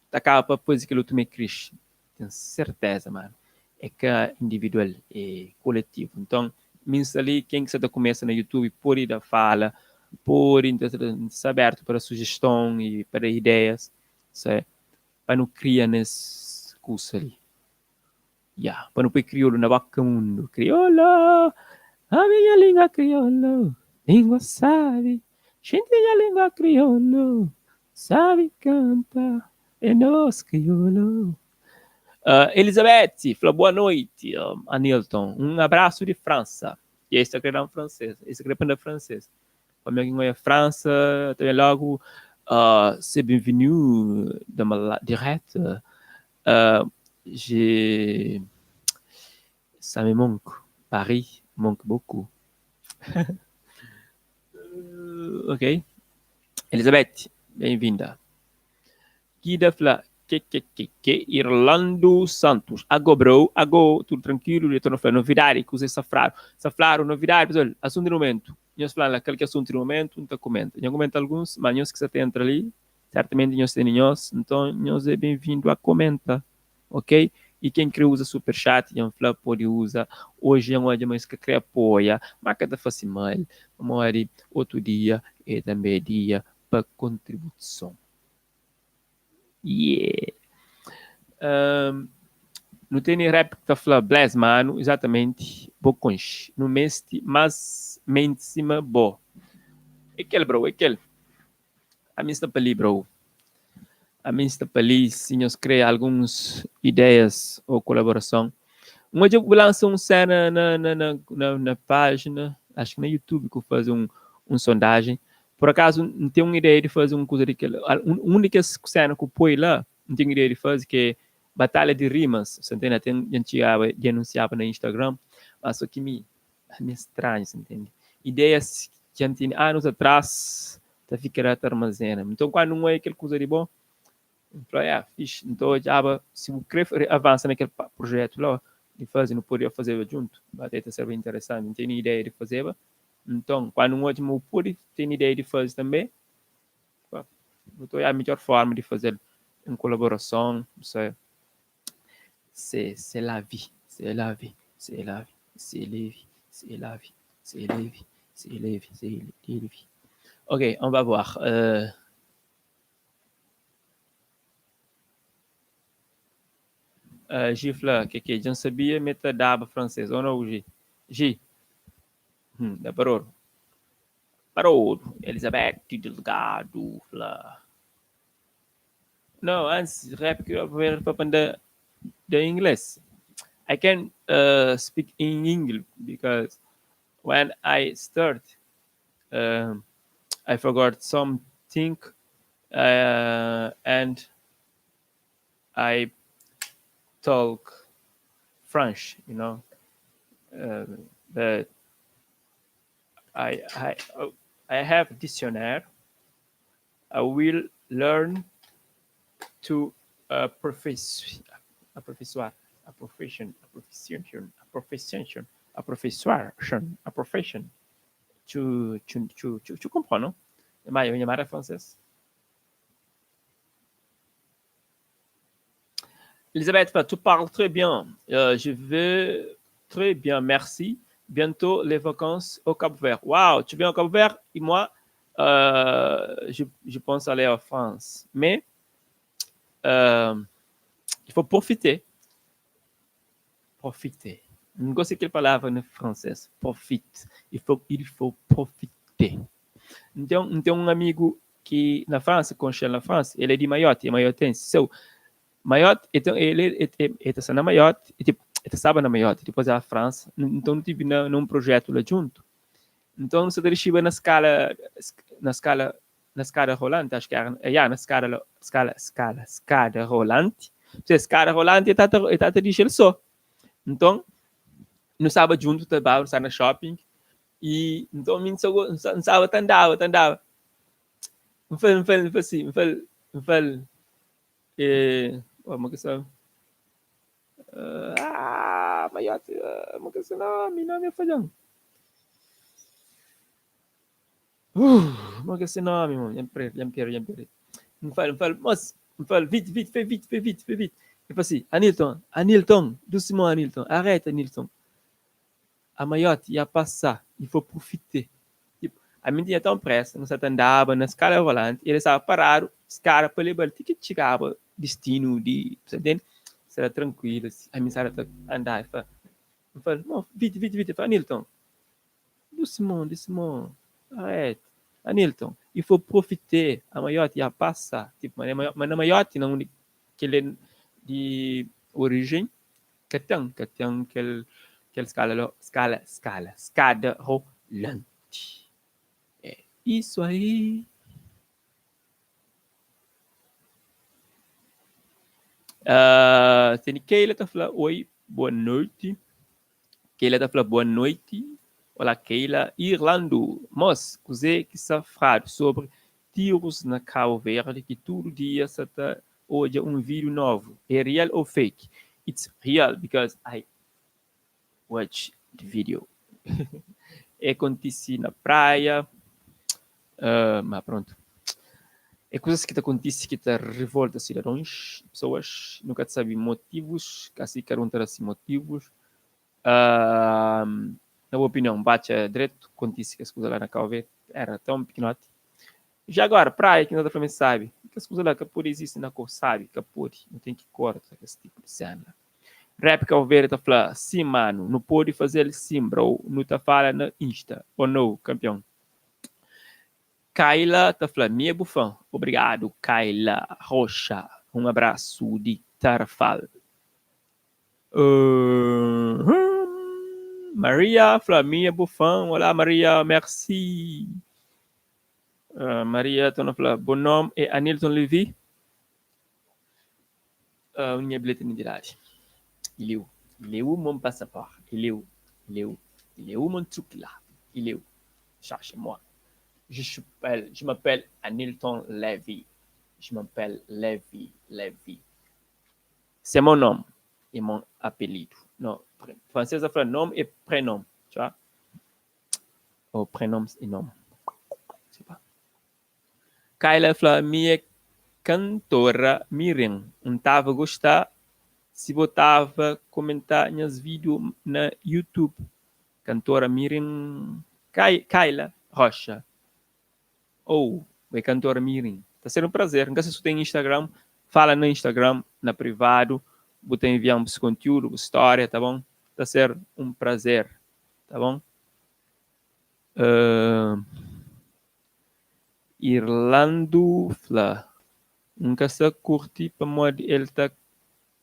ta kaba pa faze kel otu me krixi. Ten serteza, mano, é ka individual, é koletivu. Nton, mi N sta li, ken ki sa ta kumesa na YouTube pode da fala, pode, N sta abertu pa da sujeston i pa da ideias, se, pa nu kria nes kusa li. Ya, pa nu poi kriolu na boka mundu. Kriolu, a minha língua kriolu, língua sabi, xinti nha língua kriolu, sabi kanta, é nos kriolu. Uh, Elizabeth fla boa noite, um, Anilton. Um abraço de França. E esse tá querendo francês. Esse quer aprender francês. Para mim, quem é França, também logo, uh, c'est bienvenu dans ma direct. Uh, j'ai ça me manque. Paris manque beaucoup. uh, ok. Elizabeth, bem-vinda. Guida fla que que que que Irlando Santos. Ago bro, ago, tudo tranquilo, diretor não fla novidade, que usei safrado. Safrado, novidade, pessoal, assunto do momento. Nhos fla lá, aquele que é assunto do momento, não tá comenta. Nhos comenta alguns, mas nhos que se entra ali, certamente nhos tem nhos, então nhos é bem-vindo a comenta, ok? E quem quer usa super chat, nhos fla pode usa. Hoje nhos odja mas que quer apoia, mas que tá fazendo mal. Mori outro dia é também dia para contribuição. Yeah. Um, no tem rap que tá fla bless mano, exatamente, bo conche. No meste, mas mente cima bo. Aquele bro, aquele. A mim está para ali, bro. A mim está para ali, se nós criar algumas ideias ou colaboração. Um dia eu lanço um cena na, na, na, na, na página, acho que na YouTube que eu faço um, um sondagem. Por acaso, não tenho uma ideia de fazer uma coisa daquele. Um, única cena que eu põe lá, não tenho ideia de fazer, que é batalha de rimas. Você entende? Até a gente anunciava na Instagram, mas só que me, me estranho, você entende? Ideias que a gente tinha anos atrás, tá ficando armazena. Então, quando não é aquele coisa de bom, eu falei, ah, fixe. Então, já, se o querer avança naquele projeto lá, de fazer, não poderia fazer junto. Vai ter ser bem interessante. Não tenho ideia de fazer. Então, quando um outro pode ter ideia de fazer também, então é a melhor forma de fazer em colaboração, não sei. C'est c'est la vie, c'est la vie, c'est la vie, c'est la vie, c'est la vie, c'est la vie, c'est la vie, c'est la vie. Ok, on va voir. Euh... Uh, Gi fla, que que, já sabia meta daba francês, ou não, Gi? Gi, hum, da parou. Parou. Elizabeth Delgado fla. Não, antes rap que eu ver para da inglês. I can uh, speak in English because when I start, uh, I forgot something uh, and I talk French, you know. Uh, but I I oh, I have dictionary. I will learn to uh, aperfeiçoar, a profession, a profession, a profession, a professoar, a profession. Tu, tu, tu, tu, tu comprends, non? Mas eu é francês. Elisabeth, tu parles très bien. Euh, je vais très bien, merci. Bientôt les vacances au Cap Vert. Waouh, tu viens au Cap Vert et moi, Uh, je, je pense aller en France. Mais uh, il faut profiter. Profiter. Não gosto daquela palavra no francês. Profite. Il faut, il faut profiter. Então, tem um amigo que na França, com na França, ele é de Mayotte, é maiotense. So, Mayotte, então ele ele ele está na Mayotte, e, tipo, ele estava na Mayotte, depois é a França. Então, tive na, num projeto lá junto. Então, você deixava na escala, na escala, na escada rolante, acho que era, yeah, na escada, escala, escala, escada rolante. Se escada rolante, está está a dizer só. Então, nós estava junto, estava na shopping, e então, mim só estava andava, andava. Não foi, não foi, não foi assim, não foi, não foi, eh, uma questão. Ah, Maiote, uma questão, não, meu nome é falhão. Uma questão, nome, mano, já me já me já me Não fala, não fala, mas, não fala, vite, vite, fais vite, fais vite, fais vite. Ele fala assim, Anilton, Anilton, doucement, Anilton, arrête, Anilton. A Maiote ia passar, il faut profiter. Tipo, a mim tinha tão pressa, não se andava na escala rolante, ele estava parado, escada para levar, que chegava destino de, você entende? Será tranquilo, assim. A mim estava andar, eu falei, eu falei, vite, vite, vite, eu falei, Anilton, doucement, doucement, arrête. Anilton, il faut profiter, a Maiote ia passar, tipo, mas na Maiote, não, que ele é de origem, que tem, que tem aquele, aquele escala, escala, escala, escada rolante. É isso aí. Uh, tem Keila tá falando, oi, boa noite. Keila tá falando, boa noite. Olá, Keila. Irlando, mos, kuzê ki sta fradu sobre tiros na Cabo Verde ki tudo dia sa ta odja um vídeo novo. É real ou fake? It's real because I watch the video. É kontisi na praia, uh, ma pronto. É kuzas ki ta kontisi ki ta revolta sidadons, pessoas, nu ka ta sabe motivos, kasi kada un ta da si motivos. Uh, na bu opinion, batxa dretu kontisi kes kuza la na Cabo Verde? Era tão pikinoti. Já agora, praia ki no ta fla ma sabe, kes kuza la ka pode izisti na ko sabe, ka pode, nu ten ki korta kes tipu di sena. Rap Cabo Verde ta fla, sim mano, nu pode fazel sim bro, nu ta fala na Insta, ou no, campeão. Kaila ta fla, mi é bu fã. Obrigado, Kaila Rocha. Um abraço de Tarrafal. Uh, Maria fla, mi é bu fã. Olá, Maria, merci. Maria torna fla, bo nome é Anilton Levy. Minha bilhete de identidade. Il est où? Il est où mon passeport? Il est où? Il est où? Il est où mon truc là? Il est où? Cherchez-moi. Je m'appelle, je m'appelle Anilton Levy. Je m'appelle Levy, Levy. C'est mon nom et mon apelido. Non, français, ça fait nom et prénom. Tu vois? Oh, prénom e nom. Sei pas. Kyla fla, mi é cantora mirim. N tava gostá si bo tava comentá nhas vídeo na YouTube. Cantora mirim. Kyla Rocha. Ou, oh, é cantora mirim. Tá sendo um prazer. Não sei se tu tem Instagram, fala no Instagram, na privado, vou te enviar um conteúdo, uma história, tá bom? Tá ser um prazer, tá bom? Uh, Irlando fla, N ka sta kurti pamodi el ta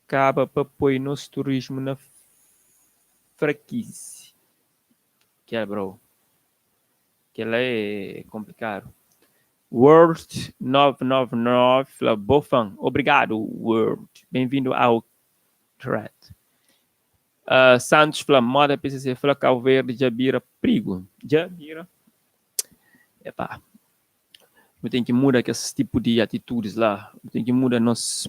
kaba pa poi nos turismu na frakisi. Kel bro, kel-la é konplikadu. World 999 fla, Bo fan. Obrigadu, World. Benvindu ao thread. Uh, Santos fla, moda PCC fla Cabo Verde dja bira prigu. Dja bira. Epá, nu ten ki muda kes tipu di atitudis la. Nu ten ki muda nos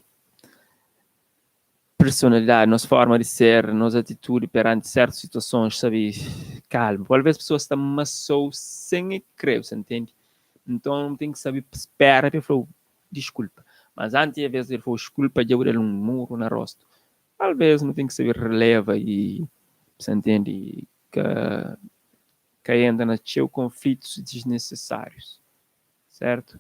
personalidadi, nos forma di ser, nos atitudi peranti sertus situasons, sabe? Kalma. Talvez pesoas ta masou sen e kre, você entende? Nton, nu ten ki sabe spera pa el fla-u diskulpa. Mas antis, en vez di el fla-u diskulpa, dja bu da-l un muru na rostu. Talvez nu ten ki sabe releva i, você entende? Ka, ka entra na txeu konflitus desnecessários. Certo?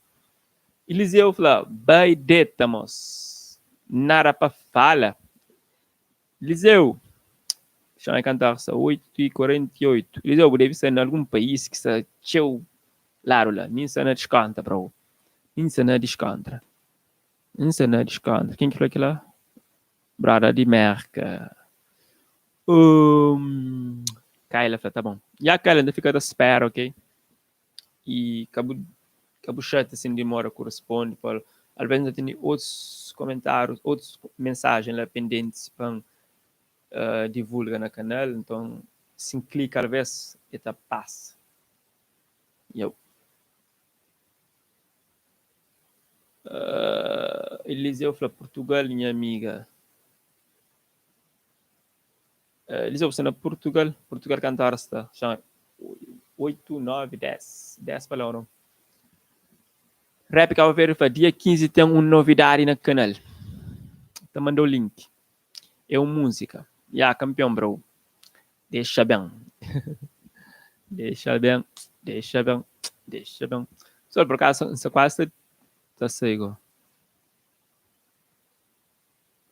Eliseu fla, Bai deta, mos. Nada pa fala. Eliseu, xa na kantu ora sta 8 y 48. Eliseu, bu debe sta na algun país ki sta txeu ladu la. Mi N sta na diskontra, bro. Mi N sta na diskontra. N sta na diskontra. Ken ki fla kila? Brada di Merka. Um, Kaila fla, ta bon. Ya, Kaila, N ta fika ta spera, ok? I ka bu ka bu xatia si N dimora ku responde pa alvês N ta tene otus komentárius, otus mensajen la pendentis pa N divulga na kanal, nton si N klika alvês e ta pasa. Iau. Eliseu fla Purtugal nha amiga. Eliseu bu sta na Purtugal, Purtugal kantu ora sta? Xa 8, 9, 10, 10 pa la o nau? Rap Cabo Verde fla dia 15 ten un novidadi na kanal. Ta mandau link. É un múzika. Ya kanpion bro. Dexa ben. Dexa ben, dexa ben, dexa ben. Pessoal, por acaso N sta kuazi ta sai go.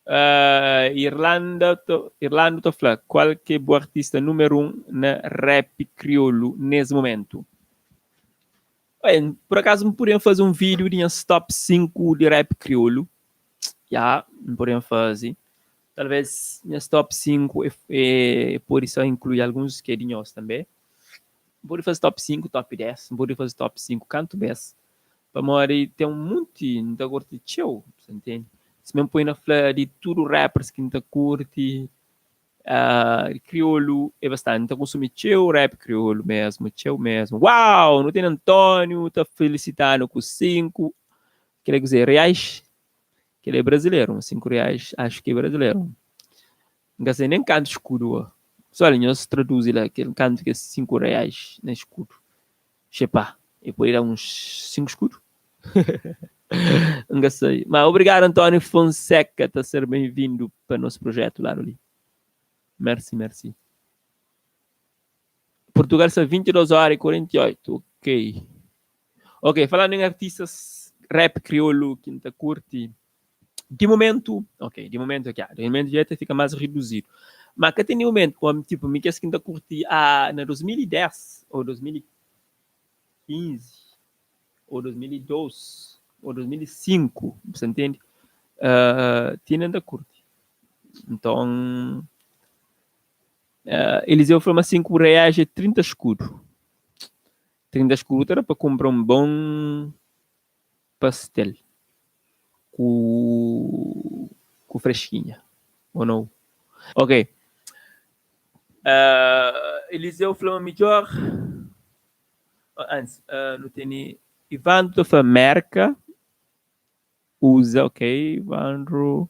Uh, Irlanda to, Irlando ta fla kual ki é bu artista númeru 1 na rap kriolu nes momentu? Bem, por acaso N podia faze um vídeo di nhas top 5 di rap kriolu. Ya, N podia faze. Talvez nhas top 5 é, é, pode só inklui alguns ki é di nhos tanbê. N pode faze top 5, top 10, N pode faze top 5 kantu bês. Pamodi ten un monti, N ta kurti txeu, sa ntende? Si mi N poi na fla di tudu rappers ki N ta kurti, kriolu é bastanti. N ta konsumi txeu rap kriolu mesmu, txeu mesmu. Uau! Nu ten António ta felisita-nu ku 5, kel-la é kuzê? Reais? Kel-la é brazileru, 5 reais axu ki é brazileru. N ka sai nen kantu skudu bo. Pessoal, nhos traduzi la kel kantu ki é 5 reais na skudu. Xepá, e pode da uns 5 skudu? N ka sai. Ma obrigadu António Fonseca, ta ser ben-vindu pa nos projetu ladu li. Merci, merci. Portugal sta 22 hora e 48, ok. Ok, falando em artistas rap crioulo ki N ta curti, di momento, ok, di momento ok, di momento já ta fica mais reduzido. Mas ka ten di momento, como, tipo, mi kes ki N ta curti ah, na 2010 ou 2015 ou 2012 ou 2005, você entende? Uh, tinha N ta curti. Então, uh, Eliseu falou, mas 5 reais é 30 escudo. 30 escudo ta da pa kumpra un bon pastel ku ku fresquinha ou não? Ok. Uh, Eliseu fla ma midjor antes uh, nu tene Ivandro ta fla Merca usa, ok, Ivandro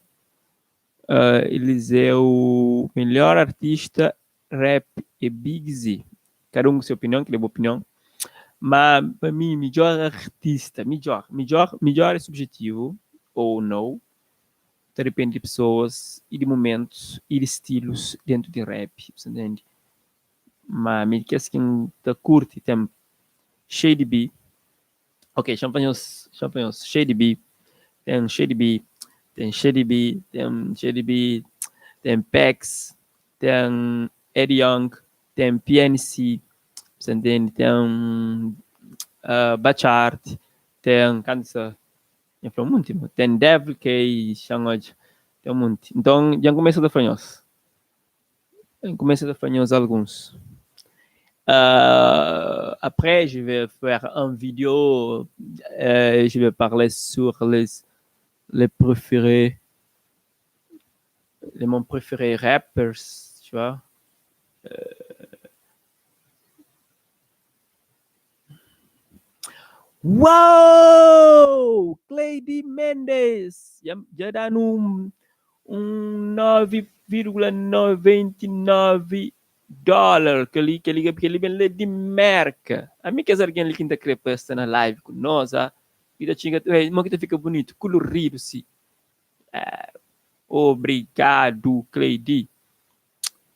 uh, Eliseu melhor artista rap é Big Z. Cada um com sua opinião, que é boa opinião. Mas para mim, melhor artista, melhor, melhor, melhor é subjetivo ou não. Tá depende de pessoas e de momentos e de estilos dentro de rap, você entende? Mas mi kes ki ta curte tem Shady B. Ok, champanhos, champanhos, Shady B. Tem Shady B, tem Shady B, tem Shady B, tem Pex, tem Eddie Young, tem PNC, você entende? Tem uh, Bachart, tem Kansa, eu falo muito, tem Devil K, Xangoj, tem um monte. Então, já começa a falar Começa a falar alguns. Euh, après, je vais faire un vidéo, euh, je vais parler sur les, les préférés, les mon préférés rappers, tu vois. Euh... Uau! Cleide Mendes! Já, já dá um, um 9,99 dólar. Kel-li, kel-li, kel-li ben la di Merka. Ami kes algen li ki N ta kre pa es sta na live ku nos, ah. I ta txiga, ei, mo ki ta fika bunitu, kuluridu si. Ah, obrigadu, Cleide.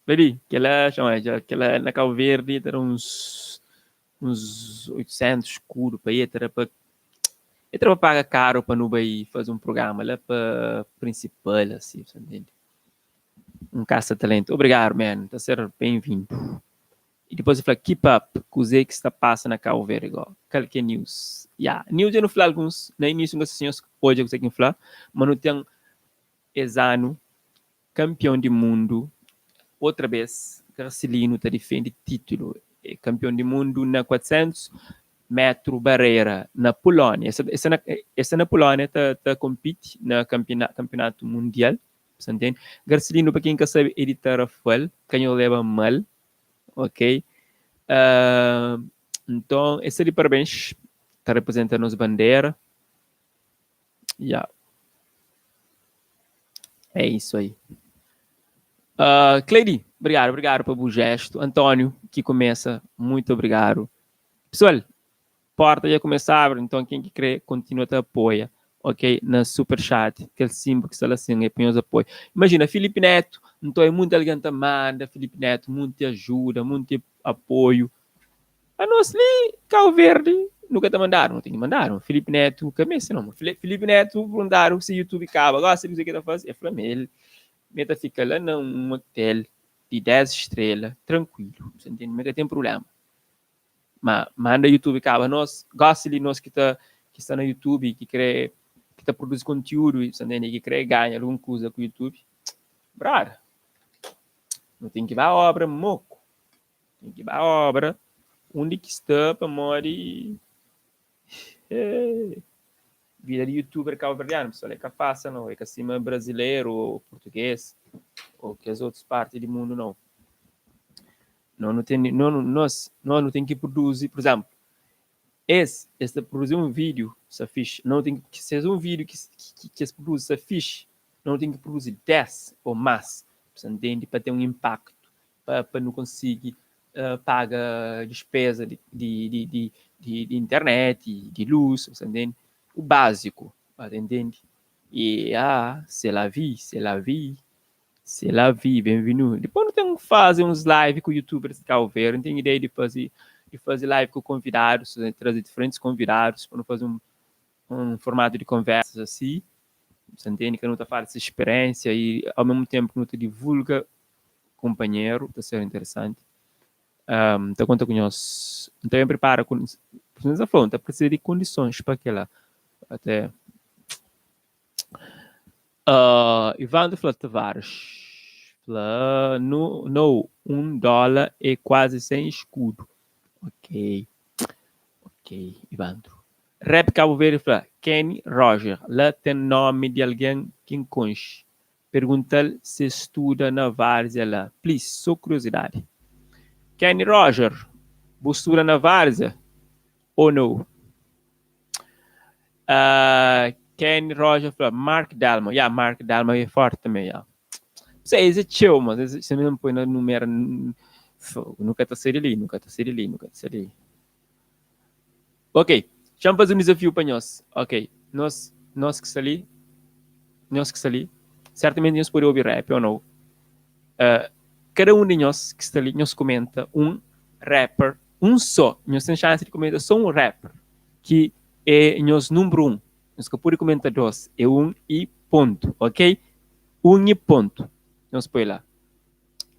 Cleide, kel-la, txoma, kel-la na Cabo Verde ta da uns, uns 800 escudo pa e, ta da pa. E ta ba paga karu pa nu bai faze un programa la pa prinsipal asi, sa ntende? Un kasa talentu. Obrigadu man, ta ser ben-vindu. I dipôs el fla, Keep up, kuzê ki sta pasa na Cabo Verde go? Kal ki é news? Ya, news dja nu fla alguns na inísiu, N ka sta si nhos odja kuzê ki N fla, ma nu ten es anu kanpion di mundu otra bês, Garcelino ta difende títulu, é kanpion di mundu na 400 métru barera na Pulónia. El sta na, el sta na Pulónia ta ta konpiti na kanpionatu mundial, sa ntende? Garcelino pa ken ka sabe é di Tarrafal, ka nhos leba mal. Ok uh, Nton es sta di parabéns Ta representa nos bandera Ya É isso aí uh, Cleide, obrigado, obrigado pa bu gesto António, ki começa, muito obrigado Pessoal, porta dja começa abre Nton ken ki kre continua ta apoia Ok, na super chat Kel símbolo ki sta la sin é pa nhos apoia Imagina, Filipe Neto Nton é munti algen ta manda Filipe Neto munti ajuda, munti apoio Anos li Cabo Verde nu ka ta mandadu, nu ten ki mandadu Filipe Neto ka meste no Filipe Neto perguntadu si YouTube kaba gosi kuzê ki el ta faze el fla ma el ma el ta fika la na un hotel di 10 estrela trankuilu, sa ntende ma ka ten prubléma Ma manda youtube kaba nos gosi li nos ki ta ki sta na youtube ki kre ki ta produzi kontiudu sa ntende ki kre ganha algun kuza ku youtube brother nu ten ki ba obra moku ten ki ba obra undi ki sta pamodi vida di youtuber kabuverdianu pessoal é ka fásil nau é ka sima brazileru ou português ou kes otus parti di mundu nau. Nós nu ten, nós, nós, nós nu ten ki produzi, por exemplo, es, es ta produzi un vídeo sta fixe, nós nu ten ki, se es un vídeo ki, ki, ki es produzi sta fixe, nós nu ten ki produzi 10 ou más, sa ntende, pa ten un impacto, pa, pa nu konsigi uh, paga despesa di, di, di, di, di, di internet, di luz, sa ntende, o básico, ba ta ntende. E ah, c'est la vie, c'est la vie. C'est la vie, bem-vindo. Depois nu ten faze uns live ku youtubers di Cabo Verde. N ten ideia di faze di faze live ku konvidadus, traze diferentes konvidadus pa nu faze un un formatu di konversas asi. Sa ntende ka nu ta fala di se speriensia i ao mesmu tempu ki nu ta divulga kunpanheru, ta ser interesanti. Um, ta konta ku nhos. N ta ben pripara ku, N ta fla, N ta presiza di kondisons pa kila. Até Uh, Ivandro fla Tavares fla no, no, um dólar é quase 100 escudo. Ok, ok, Ivandro. Rap Cabo Verde fla Kenny Roger, lá tem nome de alguém que conche. Pergunta-l se estuda na Várzea lá. Please, só curiosidade. Kenny Roger, bu estuda na Várzea ou não? Uh, Kenny Roger fla Mark Dalma. Yeah, Mark Dalma é forte também, yeah. Sei, esse é txeu, mas esse, esse mesmo põe na número nunca tá sair ali, nunca tá sair ali, nunca tá sair ali. Ok, deixa fazer um desafio para nós. Ok, nós, nós que está ali, nós que está ali, certamente nós pode ouvir rap ou não. Uh, cada um de nós que está ali, nós comenta um rapper, um só. Nós tem chance de comentar só um rapper ki é nhos nunbru 1. Nhos ka pode kumenta 2, é 1 i pontu, ok? 1 i pontu. Nhos poi la.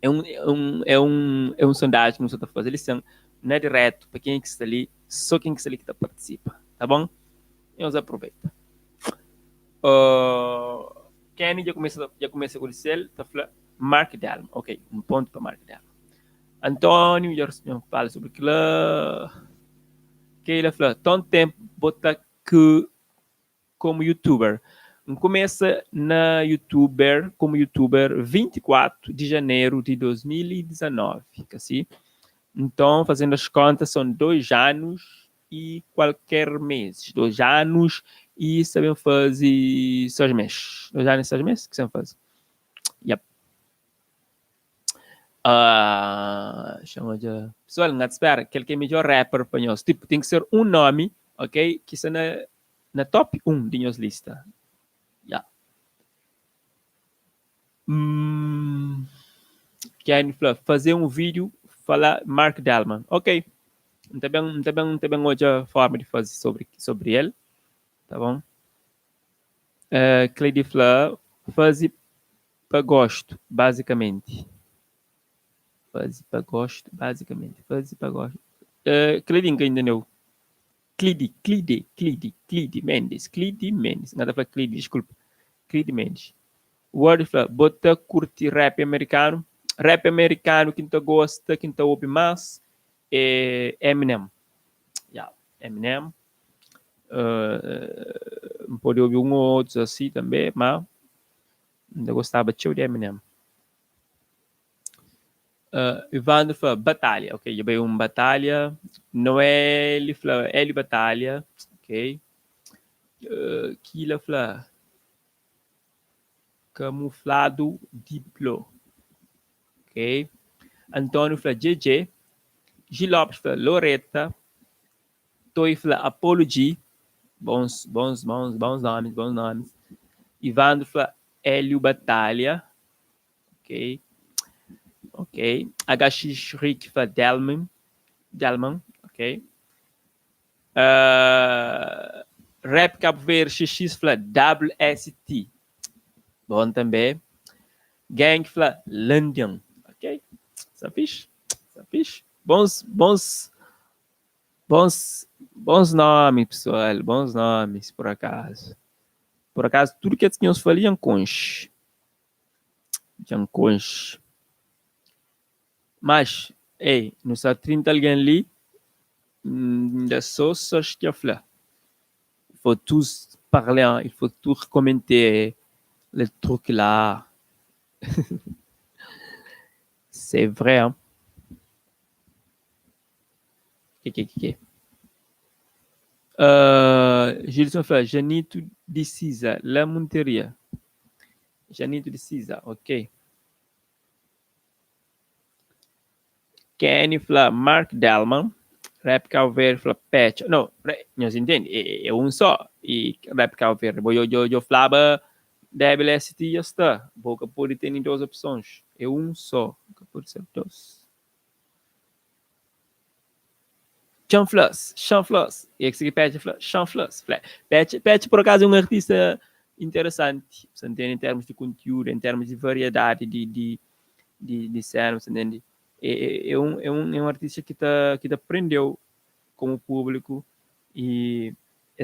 É un, é un, é un, é un sondajen ki nu sta ta faze li sen, na diretu, pa kenha ki sta li, so ken ki sta li ki ta partisipa, ta bon? Nhos aproveita. Uh, Kenny dja kumesa, dja kumesa ku di sel, ta fla Mark Delma. Ok, un pontu pa Mark Delma. António dja dja fala sobri kila. Keila fla, Ton tempu bo ta ku komu youtuber. N kumesa na youtuber komu youtuber 24 di janeru di 2019, ka si? Nton, fazendo as contas, são 2 anos e qualquer meses. 2 anos e sta ben faze 6 mes. 2 anos e 6 mes ki sta ben faze. Yep. Uh, xa-m odja. Pessoal, N ka ta spera kel ki é midjor rapper pa nhos. Tipo, ten ki ser un nomi, ok, ki sta na, na top 1 di nhos lista. Ya. Mm, Kenny fla, faze un vídeo fala Mark Delman. Ok. N ta ben, N ta ben, N ta ben odja forma di faze sobri, sobri el. Tá bon? Uh, Cleide fla, faze pa gosto, basicamente. Faze pa gosto, basicamente. Faze pa gosto. Uh, Cleide nunca entendeu. Clide, Clide, Clide, Clide Mendes, Clide Mendes. Nada fla Clide, desculpa. Clide Mendes. Word fla, bo ta curti rap americano? Rap americano ki ta gosta, ki ta ouve mais é Eminem. Yeah, Eminem. Pode ouvir um ou outros assim também, mas ainda gostava de Eminem. Evandro fala, Batalha, ok, já veio um Batalha. Noel fala, Hélio Batalha, ok. Kila fala, Camuflado Diplo, ok. Antônio fala, JJ. Gil Lopes fala, Loreta. Toi fala, Apollo G. Bons, bons, bons, bons nomes, bons nomes. Ivandro fala, Hélio Batalha, ok. Ok. HX Rick fala, Delman. Delman, ok. Rap Cabo Verde XX fala, WST. Bom também. Gang fala, London. Ok. Está fixe? Está fixe? Bons, bons, bons, bons nomes, pessoal. Bons nomes, por acaso. Por acaso, tudo que tinham faliam conche. Tinham conche. Mas, ei, não está 30 alguém ali, ainda só só que fala. Il faut tous parler, hein? Il faut tous commenter les trucs là. C'est vrai, hein? Que, que, que? Gilson fala, Janito de Cisa, La Monteria. Janito de Cisa, ok. Kenny fala, Mark Delman. Rap Cabo fala, Patch. Não, não se entende, é um só. E Rap Cabo Verde, eu falava WST já está. Boca pode ter duas opções. É um só. Pode ser dois. Chanflus, Chanflus. E que Patch fala, Chanflus. Patch, Patch, por acaso, é um artista interessante. Você entende? Em termos de conteúdo, em termos de variedade de cenas, você entende? É um artista que tá aprendeu com o público e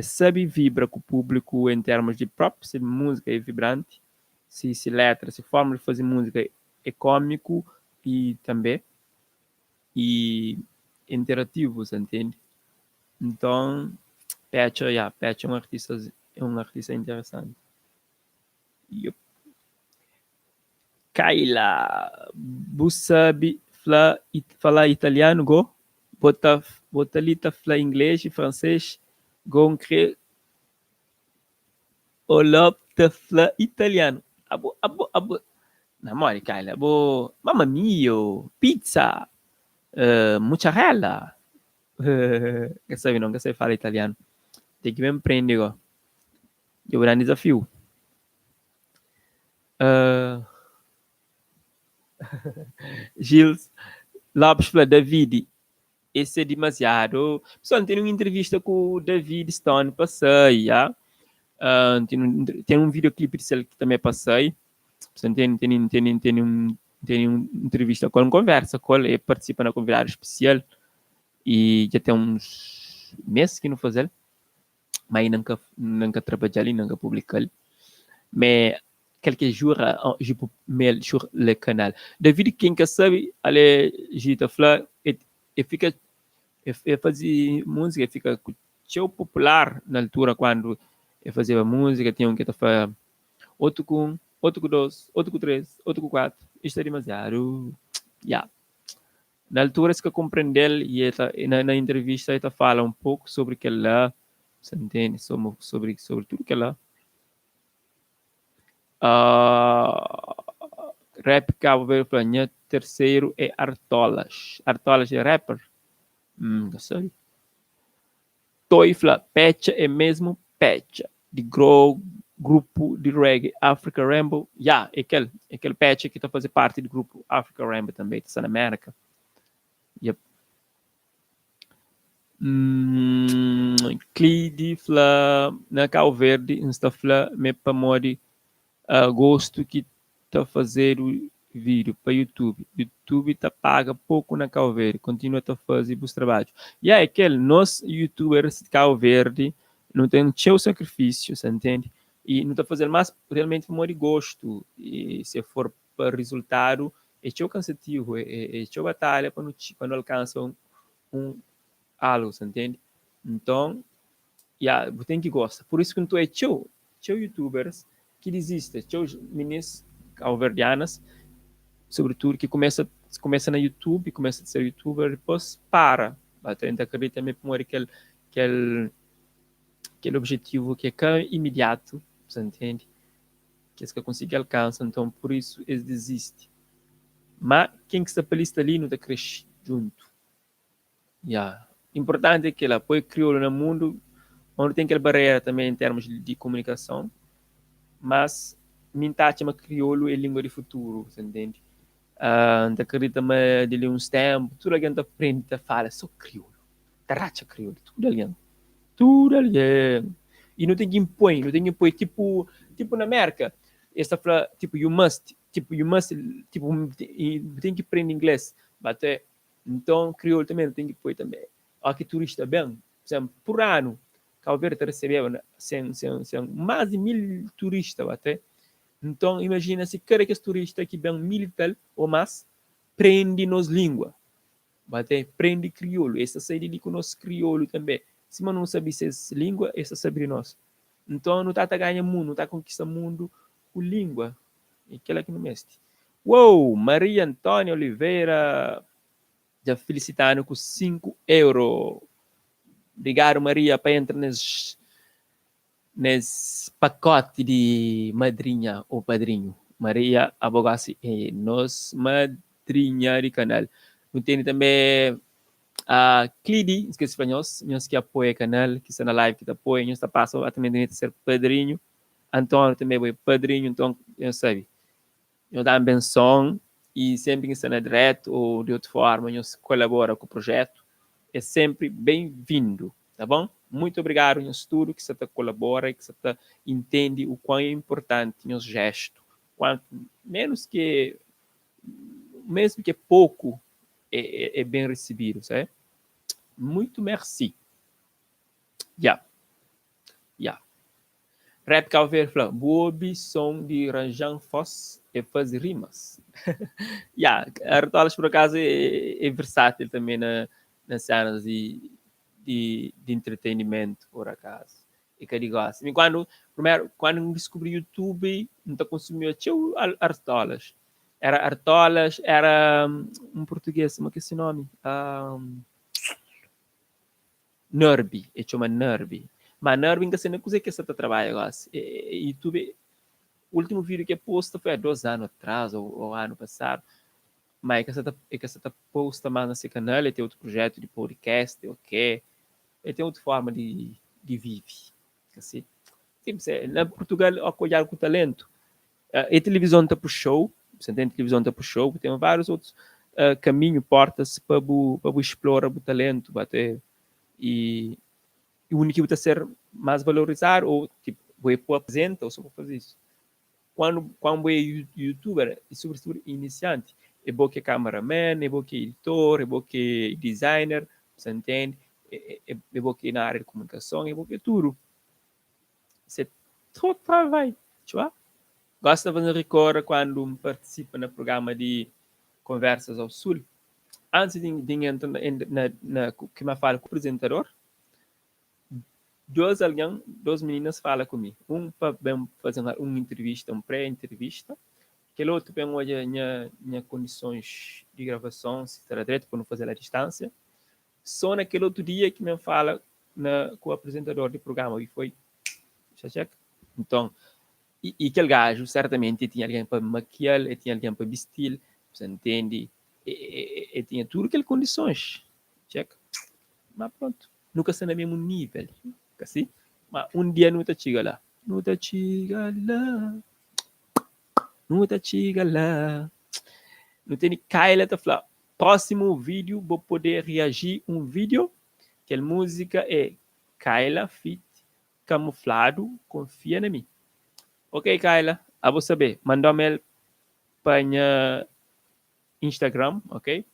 sabe vibra com o público em termos de próprio se música é vibrante, se letra, se forma de fazer música é cômico e também e interativo, você entende? Então, Patch, yeah, Patch é um artista interessante. Yup. Kaila, bu sabe fala, falar italiano, go? Bota, bota ali tá falar inglês e francês, go cre Olá, tá falar italiano. Abo, abo, abo. Na mole, Kaila, abo, mamma mia, pizza, mozzarella. Que sabe não, que sabe falar italiano. Tem que me aprender, go. Eu vou dar um desafio. Gilles Lopes fala, David, esse é demasiado. Pessoal, tem uma entrevista com o David Stone, passei, já. Tem um videoclipe dele que também passei. Pessoal, tem uma entrevista com ele, uma conversa com ele, ele participa na convidado especial e já tem uns meses que não faz ele, mas nunca, nunca trabalhei ali, nunca publiquei. Mais quelques jours, je peux mettre sur le canal. David, quem que sabe, ele Gita fala, e fica, e fazia música, fica tão popular na altura quando eu fazia música, tinha um que tá outro com um, outro com dois, outro com três, outro com quatro. Isto é demasiado. Yeah. Na altura se que compreender e na entrevista ele fala um pouco sobre que lá, você entende? Sobre tudo que lá. Rap Cabo Verde fala, minha terceiro é Artolas. Artolas é rapper? Não sei. Toy fala, Pecha é mesmo Pecha. De grow, grupo de reggae Africa Rainbow. Yeah, é aquele Pecha que está fazendo parte do grupo Africa Rainbow também, está na América. Yep. Clide fla na Cabo Verde N sta fla m'é pamodi gostu ki ta fazedu vídeo pa YouTube. YouTube ta paga poku na Cabo Verde. Kontinua ta faze bus trabadju. Ya é kel, nos youtubers di Cabo Verde nu ten txeu sakrifisiu, sa ntende? I nu ta fazel mas realmenti pamodi gostu i se for pa rizultadu é txeu kansativu, é txeu batalha pa nu pa nu alkansa un algu, sa ntende? Nton, ya, bu ten ki gosta. Pur isu ki nton é txeu, txeu youtubers ki diziste, txeu minis kauverdianas, sobretudu ki kumesa kumesa na youtube, kumesa ta ser youtuber, dipôs para. Ba ta N ta akredita ma é pamodi kel kel kel objetivu ki é ka imidiatu, sa ntende? Ki es ka konsigi alkansa, nton pur isu es dizisti. Má ken ki sta pa li sta li, nu ta kresce djuntu. Ya, inportanti é kela, poi kriolu na mundu, onde ten kel barera tanbe en termus di komunikason, mas mi N ta atxa ma kriolu é lingua di futuru, sa ntende? N ta kridita ma di li uns tenpu tudu algen ta prende ta fala so kriolu, ta ratxa kriolu, tudu algen, tudu algen! I nu ten ki inpoi, nu ten ki inpoi tipu, tipu na Merka, es ta fla tipu you must, tipu you must, tipu bu ten ki prende ingles, ba ta Nton kriolu tanbe nu ten ki poi tanbe óki ki turista ben, pur izénplu, pur anu Kabu Verdi ta resebeba sen sen sen más di 1000 turista ba te. Nton imajina si kada kes turista ki ben 1000 i tal ô más prende nos língua ba te, prende kriolu, es ta sai di li ku nos kriolu tanbe. Sima nu sabe ses língua es ta sabe di nos. Nton nu ta ta ganha mundu, nu ta konkista mundu ku língua. É kela ki nu meste. Uou! Maria Antónia Oliveira dja filisita-nu ku 5 euro. Obrigadu Maria pa entra nes nes pakoti di madrinha ou padrinhu. Maria abo gosi é nos madrinha di kanal. Nu tene tanbe a Clidi, N skese fla nhos, nhos ki apoia kanal, ki sta na live ki ta apoia, nhos ta pasa automaticamente ta ser padrinhu. António tanbe bo é padrinhu, nton nhos sabe. Nhos da-m benson y sénpri ki N sta na dirétu ô di otu fórma nhos kolabora ku prujétu é sénpri ben-vindu, ta bon? Muitu obrigadu nhos tudu ki sta ta kolabora y ki sta ta intende u kuan é inportanti nhos jéstu, kuantu ménus ki é, mésmu ki é poku é ben risibidu, sabe? Muitu mersi. Ya. Ya. Rap Cabo Verde fla, bu obi som di Ranjan Foz e fazi rimas. Ya, Artolas por acaso é, é versátil também na, na cenas de, de, de entretenimento, por acaso. E ka di gosta. Mi quando, primeiro, quando N descobri YouTube, N ta consumia txeu Artolas. Era Artolas, era um português, como é que é esse nome? Um, Nerby, e txoma Nerby. Ma Nerby N ka sabe na kuzê ki el sta ta trabadja gosi. Youtube, últimu vídiu ki el posta foi há 2 anu atrás ô anu pasadu. Ma el ka sta ta, el ka sta ta posta más na se kanal, el ten otu projetu di podcast ô ke. El ten otu forma di di vive. Asi. Tipo, na Purtugal, ó ki odjadu ku talentu, e tilivizon ta puxa-u, bu ten tilivizon ta puxa-u, bu ten várius otus kaminhu, portas pa bu pa bu explora bu talentu, ba te i undi ki bu ta ser más valorizadu ô tipo bu é pa aprizenta ô sô pa faze isu. Kuandu kuandu bu é youtuber i sobritudu inisianti, é bo ki é cameraman, é bo ki é editor, é bo ki é designer, bu sa ntende, é bo ki é na ária di komunikason, é bo ki é tudu. C'est trop travail, tu vois? Gosta ta faze-m rikorda kuandu N partisipa na prugrama di Conversas ao Sul. Antis di di N entra na na na ki ma fala ku aprizentador, dos algen, dos mininas fala ku mi. Un pa ben faze-m un intrivista, un pré-intrivista, kel otu pa ben odja nha nha kondisons di gravason si sta da dretu pa nu faze-l a distánsia. Sô na kel otu dia ki mi N fala na ku aprizentador di prugrama i foi xaxek. Nton, i, i kel gaju sertamenti e tinha algen pa makia-l, e tinha algen pa bisti-l, bu sa ntende, e, e, e tinha tudu kel kondisons, txeka. Ma prontu, nu ka sta na mesmu nível, ka si? Ma un dia nu ta txiga la. Nu ta txiga la, nu ta txiga la. Nu tene Kaila ta fla, prósimu vídiu bo pode reaji un vídiu? Kel múzika é Kayla feat Kamufladu Konfia na mi. Ok Kayla, abo sabê, mandó-m el pa nha Instagram, ok?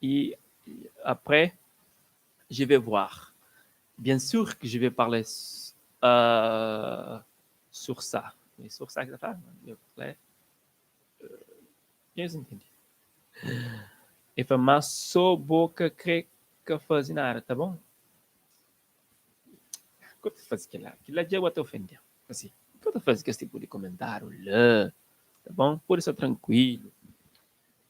E après je vais voir. Bien sûr que je vais parler uh, sur ça. É sur ça que ta fala? Eu falei, Nhos intende. E fla, má sô bo ka krê ka faze nada, tá bon? Ka ta faze kel-la. Kel-la dja bo ta ofende-m. Asi, ka ta faze kes tipu di komentáriu la, tá bon? Pode sta trankuilu.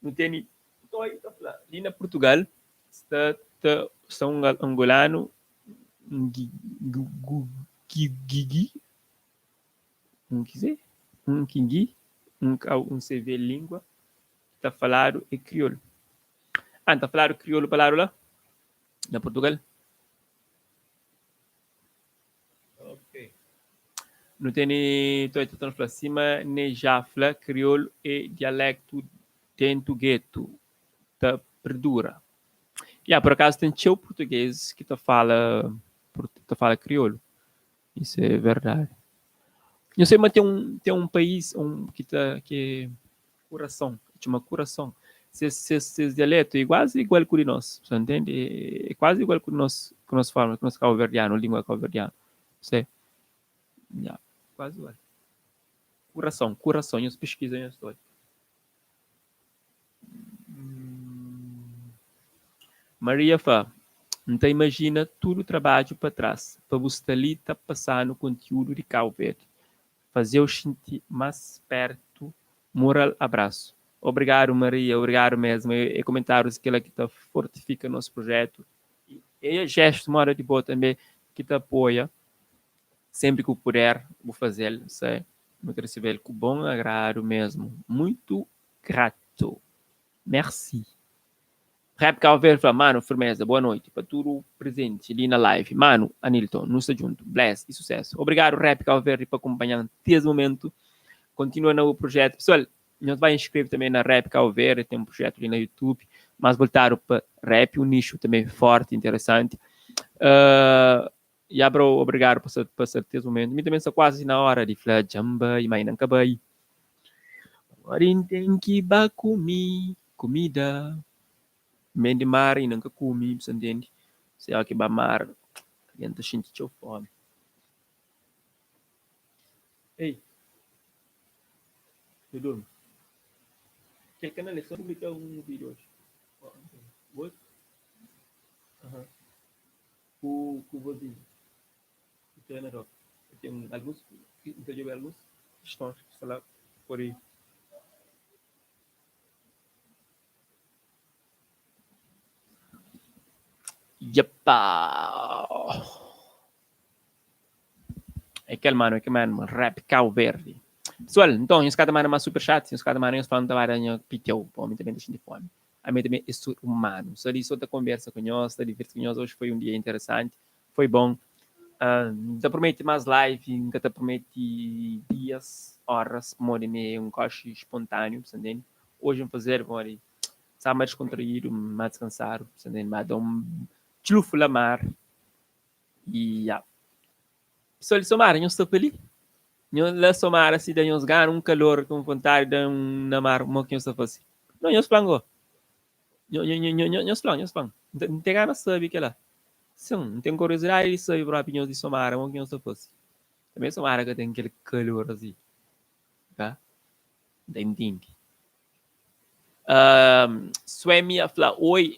Nu tene Toi ta fla, li na Purtugal sta ta sta un angolanu gigi Un kizé? Un kingi? Un kau un CV Lingua ki ta faladu é kriolu. Ah, ta faladu kriolu pa ladu la? Na Purtugal? Ok. Nu tene toi ta fla sima Nejá fla kriolu é dialektu dentu getu ta perdura. Ya, por akazu ten txeu purtugezis ki ta fala ta fala kriolu. Isso é verdade. Nho sabe ma ten un ten un país un ki ta ki é Kurason, txoma Kurason. Ses ses ses dialetu é kuazi igual ku di nos, sa ntende? É kuazi igual ku di nos ku nos forma ku nos kauverdianu, lingua kauverdianu. Se. Ya, kuazi igual. Kurason, Kurason, nhos piskiza nhos ta odja. Maria fla, N ta imajina tudu trabadju pa tras pa bu sta li ta pasa-nu kontiúdu di Cabo Verde. Faze-u xinti más pértu. Mural abrasu. Obrigadu Maria, obrigadu mesmu. É komentárius kela ki ta fortifika nos projetu i é jestu moda di bo tanbe ki ta apoia senpri ki bu puder bu faze-l. Nu ta resebe-l ku bon agradu mesmu. Muito grato. Merci. Rap Cabo Verde fla, Mano, firmeza, boa noite pa tudu presente li na live. Mano, Anilton, nu sta djuntu. Bless e sucesso. Obrigado Rap Cabo Verde pa acompanhan ti es momento. Continua na bu projeto. Pessoal, nhos bai inscreve também na Rap Cabo Verde, tem um projeto li na YouTube, mas voltado pa rap, um nicho também forte, interessante. Uh, Ya bro, obrigado pa sa pa sa tes momento. Mi também sta quase na hora di fla djam bai, ma inda nka bai. Pamodi N ten ki ba kumi kumida. Men di mar inda nka kumi, bu sa ntende? Se óki ba mar, algen ta xinti txeu fomi. Ei, nu durmi. Kel kanal é só publika un vídeo hoje. Otu? Aham. Ku ku vozinhu ku trenador. Eu ten alguns N ta djobe alguns kistons ki sta la pode. Yepa! É kel mano, é kel mano, rap Cabo Verde. Pessoal, nton, nhos ka ta manda más super chat, nhos ka ta manda, nhos fla, N ta bai da nha piteu, pa mi tanbe ta xinti fomi. Ami tanbe é ser humanu. Sta li so ta konbersa ku nhos, ta divirti ku nhos. Oji foi un dia interesanti, foi bon. N ta prometi más live, N ka ta prometi dias, oras, pamodi mi é un koxi spontaniu, bu sta ntende? Oji N faze-l pamodi staba más diskontraídu, más diskansadu, bu sta ntende? Má da un txlufu la mar i ya. Pessoal di Somada, nhos sta pa li? Nhos la Somada si da nhos gana un kalor ku un vontadi da un na mar, mo ki nhos ta fase? Não, nhos flan go. Nhos flan, nhos flan. N ten gana sabe kela. Sin, N ten kuriosidadi di sabe propi nhos di Somada, mo ki nhos ta fase. Tanbe Somada ka ten kel kalor asi, ka? N ta intende. Suemia fla, Oi,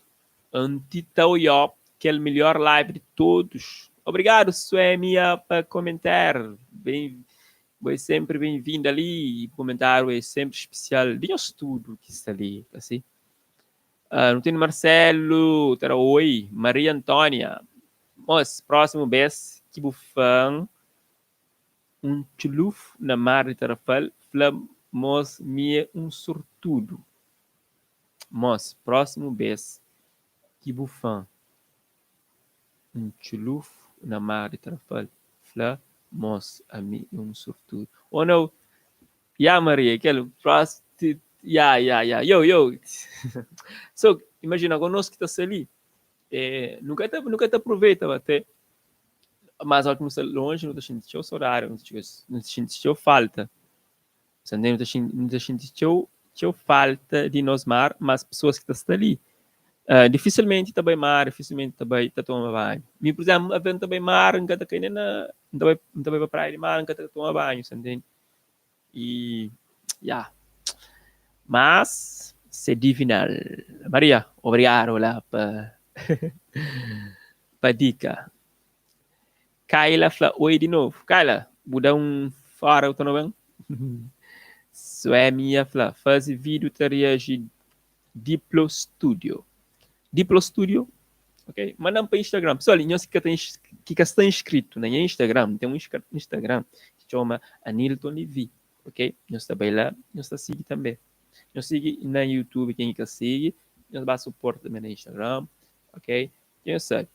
N ti ta oió kel melhor live di todos. Obrigado, Suemia, pa comentar. Bem, bo é sempre bem-vinda ali e comentário é sempre especial. Di nhos tudo ki sta li, assim. Uh, nu tem Marcelo, ta da oi, Maria Antônia. Mos, próximo bes ki bu fan Un txuluf na mar di Tarrafal fla mos mi é un sortudu. Mos, prósimu bes ki bu fan un txuluf na mar di Tarrafal fla mos ami é un sortudu. Oh no! Ya Maria, kel prósimu ya ya ya yo yo. So, imajina, go nos ki ta sta li. Te, nu ka ta, nu ka ta aproveita ba te. Mas óki nu sta lonji nu ta xinti txeu sodadi, nu ta xinti txeu falta. Sa ntende? Nu ta xinti, nu ta xinti txeu, txeu falta di nos mar, mas pesoas ki ta sta li uh, difisilmenti ta bai mar, difisilmenti ta bai ta toma banhu. Mi, por exemplo, avé N ta bai mar, N ka ta kai nen na, N ta bai, N ta bai pa praia di mar, N ka ta toma banhu, sa ntende? E, ya. Mas, se divinal. Maria, obrigado lá pa, pa dica. Kaila fla oi di novu. Kaila, bu da un fora bu ta no ben? Suemia fla, faze vídeo ta reaji Diplo Studio. Diplo Studio? Ok, manda-m pa Instagram. Pessoal, nhos ki ka ta ki ka sta inscrito na nha Instagram, ten un Instagram ki txoma Anilton Levy, ok? Nhos ta bai la, nhos ta sigi tanbe. Nhos sigi na YouTube ken ki ka sigi, nhos ba suporta tanbe na Instagram, ok? Nhos sabe,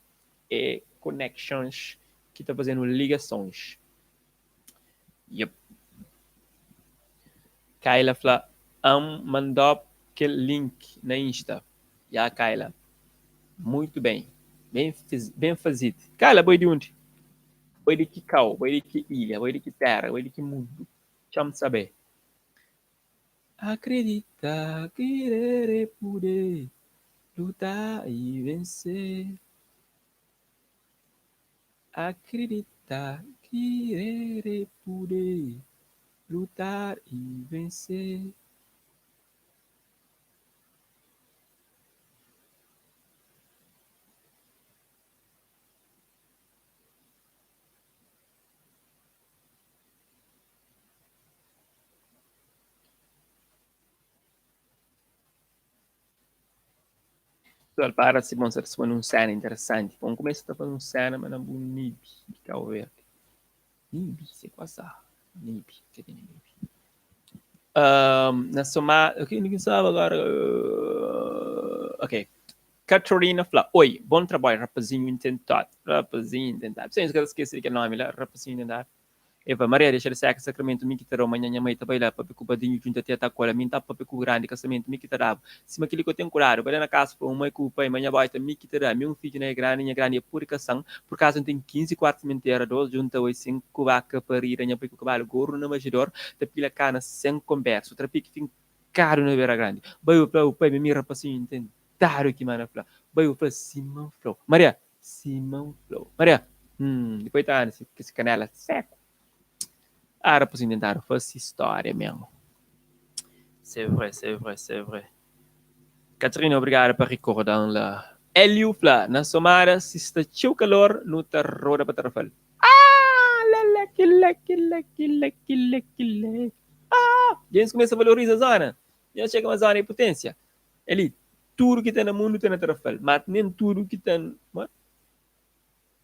é connections ki ta fazenu ligasons. Yep. Kayla fla, Am mandop kel link na Insta. Ya Kayla. Muito bem. Bem, bem fazid. Kayla, bo é di undi? Bo é di ki kau? Bo é di ki ilha? Bo é di ki terra? Bo é di ki mundu? Txam sabê. Acredita, querer é poder, lutar e vencer. Acredita, querer é poder, lutar e vencer. Pessoal, para si bom sa responde un cena interessante. Bom, começa ta fazer un cena, mas não bu nibi de Cabo Verde. Nibi, se quase. Nibi, que tem nibi. Um, na soma, ok, ninguém sabe agora. Uh, ok. Catarina fla, oi, bom trabalho, rapazinho intentado. Rapazinho intentado. Sem esquecer de que nome lá, rapazinho intentado. Eva, Maria dexa di seka sakramentu mi ki ta dau manha nha mai ta bai la papia ku padrinhu djunta tia ta kola mi nta papia ku grandi kasamentu mi ki ta dabu sima kili ko ten kuradu bai la na kasa fla un mai ku bu pai ma nha boita mi ki ta da mi un fidju na e grandi nha grandi e pudi kasan pur kaza n ten 15 kuartu simentera dos djunta oi 5 baka parida nha pai ku kabalu gordu na majidor ta pila kana sen konbersu trapiki finkadu na bera grandi bai bu fla bu pai ma mi rapasinhu n ten dadu ki mana fla bai bu fla sima n flau Maria Sima N fla-u. Maria, Hum, dipoi ta anda ku si kanela seku. Ara pa si tentadu fasi stória mesmu. C'est vrai, c'est vrai, c'est vrai. Catarina, obrigada pa rikorda-m la. Eliu fla, na Somada, si sta txeu kalor, nu ta roda pa Tarrafal. Ah, la la ki la ki la ki la ki la ki la. Ah! Dja es kumesa valoriza zona. Dja es txega ma zona é puténsia. Eli, tudu ki ten na mundu ten na Tarrafal, ma nen tudu ki ten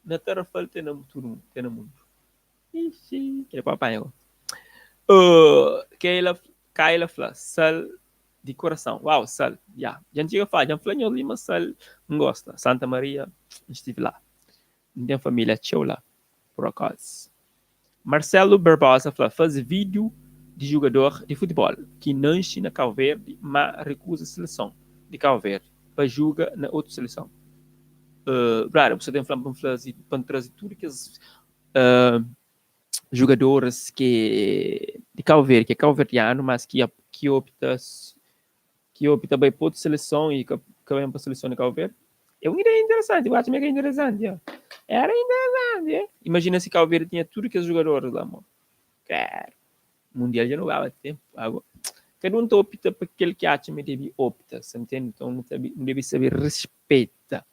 na Tarrafal ten na tudu ten na mundu. Ixi, kel pa panha go. Uh, Keila, Kaila fla, sal di coração. Uau, sal. Ya, dja N txiga fla, dja N fla nhos li ma sal N gosta. Santa Maria, N stive la. N ten família txeu la, por acaso. Marcelo Barbosa fla faze vídeo di jugador di futebol ki nanxi na Cabo Verde ma rekuza seleson di Cabo Verde pa juga na otu seleson. Uh, brother, bu sa ten fla-m pa N flaze, pa N traze tudu kes uh, jugadores ki di Cabo Verde, ki é cabo-verdiano, mas ki ki opta ki opta bai pa otu seleson i ka ka ben pa seleson di Cabo Verde. É un ideia interesanti, bu atxa ma é ka interesanti? Ja. Era interesanti, eh? Imajina si Cabo Verde tinha tudu kes jugadores la, mo. Credo. Mundial dja nu baba tempu. Ago, kada un ta opta pa kel ki atxa ma debe opta, sa ntende? Nton, nu ta nu debe sabe respeita,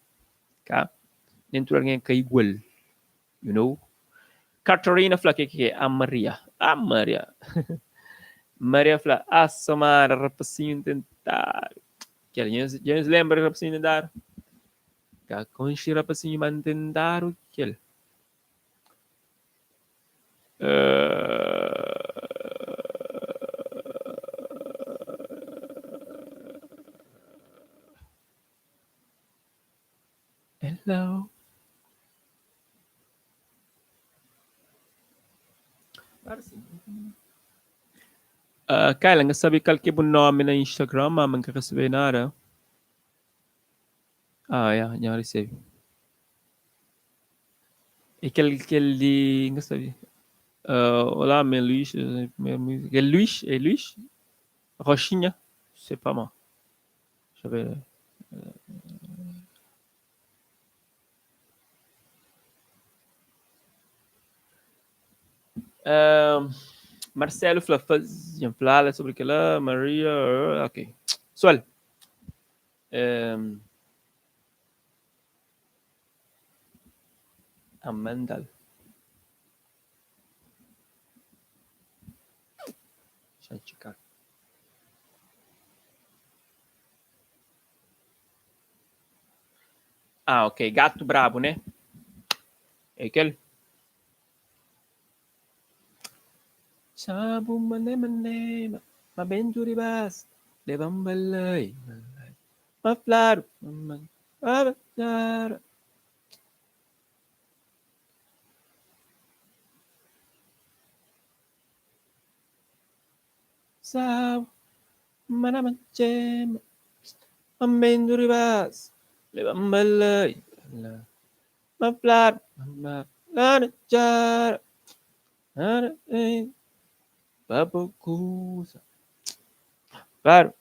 ka? Nen tudu algen é ka igual. You know? Catarina fla ke ke ah Maria. Ah Maria. Maria fla ah Samara rapacinho tentado. Kel nhos nhos lembra de rapacinho tentado? Ka konxe rapacinho mas tentado kel. Uh... Hello. Uh, Kyla, N ka sabe kal ki é bu nomi na Instagram, ma N ka resebe nada. Ah, ya, nha resebe. É kel, kel di, N ka sabe. Uh, olá, meu Luís, primeira música. É Luís? É Luís? Rochinha? Sei pas moi. Deixa eu ver. Uh, Marcelo fla, faz, fala sobre aquela Maria, ok. Pessoal, um, Amandal. Deixa eu checar. Ah, ok. Gato brabo, né? É aquele? Sabu mané mané, ma bentu ribas, levam balai, ma flaro, ma ma Sabu mana manchema, ma bentu ribas, levam balai, ma flaro, ma ma Papo kusa. Claro,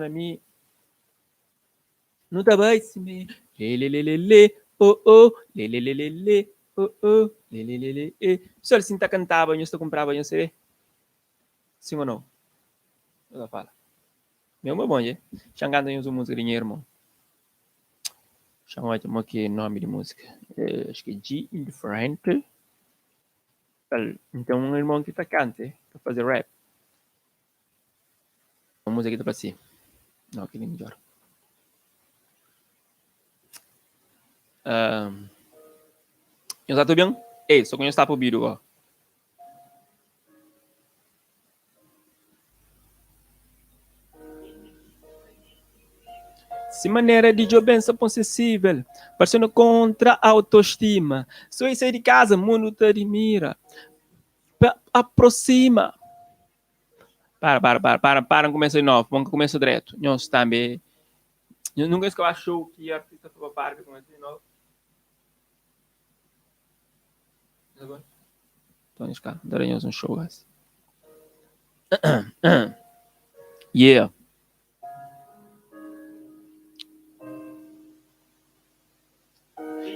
mi. Nu ta bai sime. Le le le le le, oh oh, le le le le le, oh oh, le le le le eh. Pessoal, si N ta kantaba, nhos ta kunpraba nhos CD? Sim ou não? Nhos ta fala. Meu ma bom, dje. Xa N kanta nhos un múzika di nha irmon. Xa N odja mo ki é nomi di múzika. Acho ki é G Indiferente. N ten un irmon ki ta kanta, ta faze rap. Un múzika ki ta fla si. Não, kel-li é midjor. Uh, nhos ta ben? Ei, só ku nhos tapa obidu go. Si manera di djoben sa pon sensível, parsenu kontra autostima. So i sai di kaza, mundu ta admira. Pa aprosima. Para, para, para, para, para, N kumesa di novu, pon ka kumesa dretu. Nhos tambe, nhos nunka nhos ka ba show ki artista fla pa para pa kumesa di novu? Então, nhos ka, N ta da nhos un show gosi. Yeah.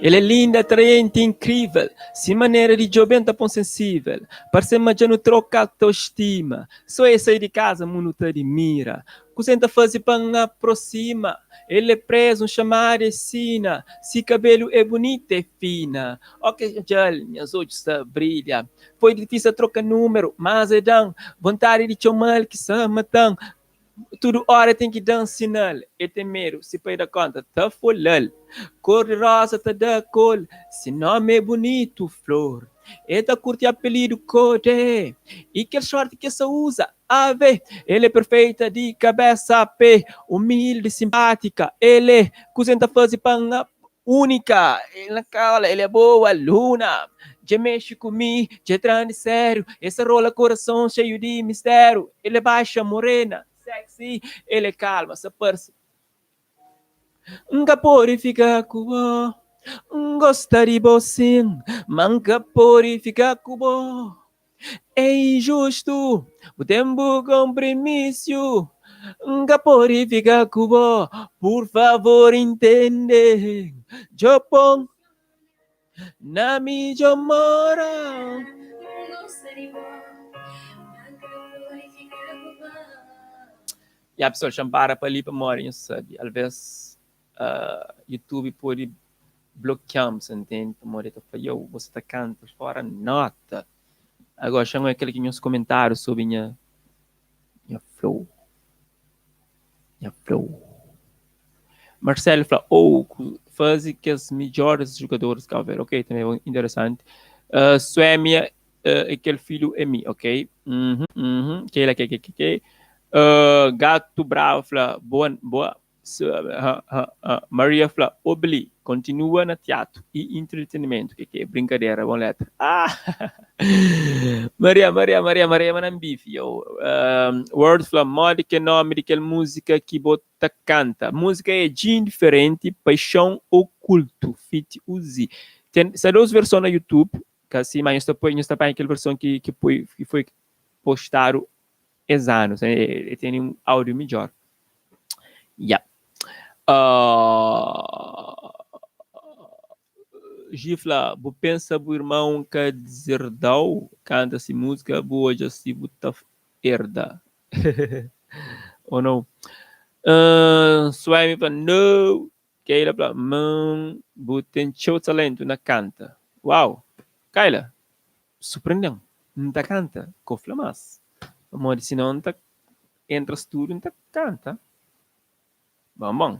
El é linda, atraenti, inkrível Si manera di djobe-m ta pô-m sensível Parse ma dja nu troka autostima So e sai di kaza, mundu ta adimira Kuzê N ta faze pa N aprosima? El é prézu, N txamadu é sina Si kabelu é bunitu, é fina Óki N odja-l, nhas odju sta brilha Foi difísil troka númeru, mas e da-m Vontadi di txoma-l ki sa mata-m Tudu óra ten ki da-m sinal E ten medu si pai da kónta ta fola-l Kor di róza ta da kol Si nómi é bunitu, flor E ta kurti apelidu Kodé I kel xorti ki e sa uza Ave El é perfeita di kabésa a pé Umildi, sinpátika El é Kuzê N ta faze pa N Únika El na kala, el é boa aluna Dja mexe ku mi, dja tra-m di sériu E sa rola korason xeiu di mistériu El é baixa, morena, sexy El é kalma, sa parse N ka pode fika ku bo N gosta di bo sin, ma N ka pode fika ku bo É injustu, bu ten bu konprimisiu N ka pode fika ku bo Pur favor intende Djo pon na mi djo mora Ya pessoal, xa-m para pa li pamodi nhos sabe, alvês YouTube pode blokia-m, sa ntende? Pamodi el ta fla, yo, bu sta ta kanta fora nota. Agora, xa-m oia kel ki nhos komentáriu sobri nha nha flow. Nha flow. Marcelo fla, ou faze kes midjoris jugadoris Cabo Verde. Ok, também é interessanti. Uh, Suémia, uh, kel filho é mi, ok? Uhum, uhum. Keila, ke, ke, ke, ke. Uh, Gato Bravo fla, boa, boa. Maria fla, Obli, kontinua na tiatu i intretenimentu. Ke ke é brinkadera, bon letra. Ah! Maria, Maria, Maria, Maria manda-m bifi. Yo. Um, Word fla, modi ke nomi di kel múzika ki bo ta kanta? Múzika é Djin Diferenti, Paixão Oculto, feat. Uzi. Ten, sta dos verson na YouTube, ka si, ma nhos ta poi, nhos ta panha kel verson ki, ki poi, ki foi postadu es anu, e tene un audio midjor. Ya. Uh, Gi fla, bu pensa bu irmão ka dizerdau kanta si múzika, bu odja si bu ta herda. Ou não? Uh, Suemi fla, no. Keila fla, man, bu ten txeu talentu na kanta. Uau! Kaila, surprende-m. N ta kanta, ka fla más. Pamodi sinau N ta entra studio N ta kanta. Bon, bon,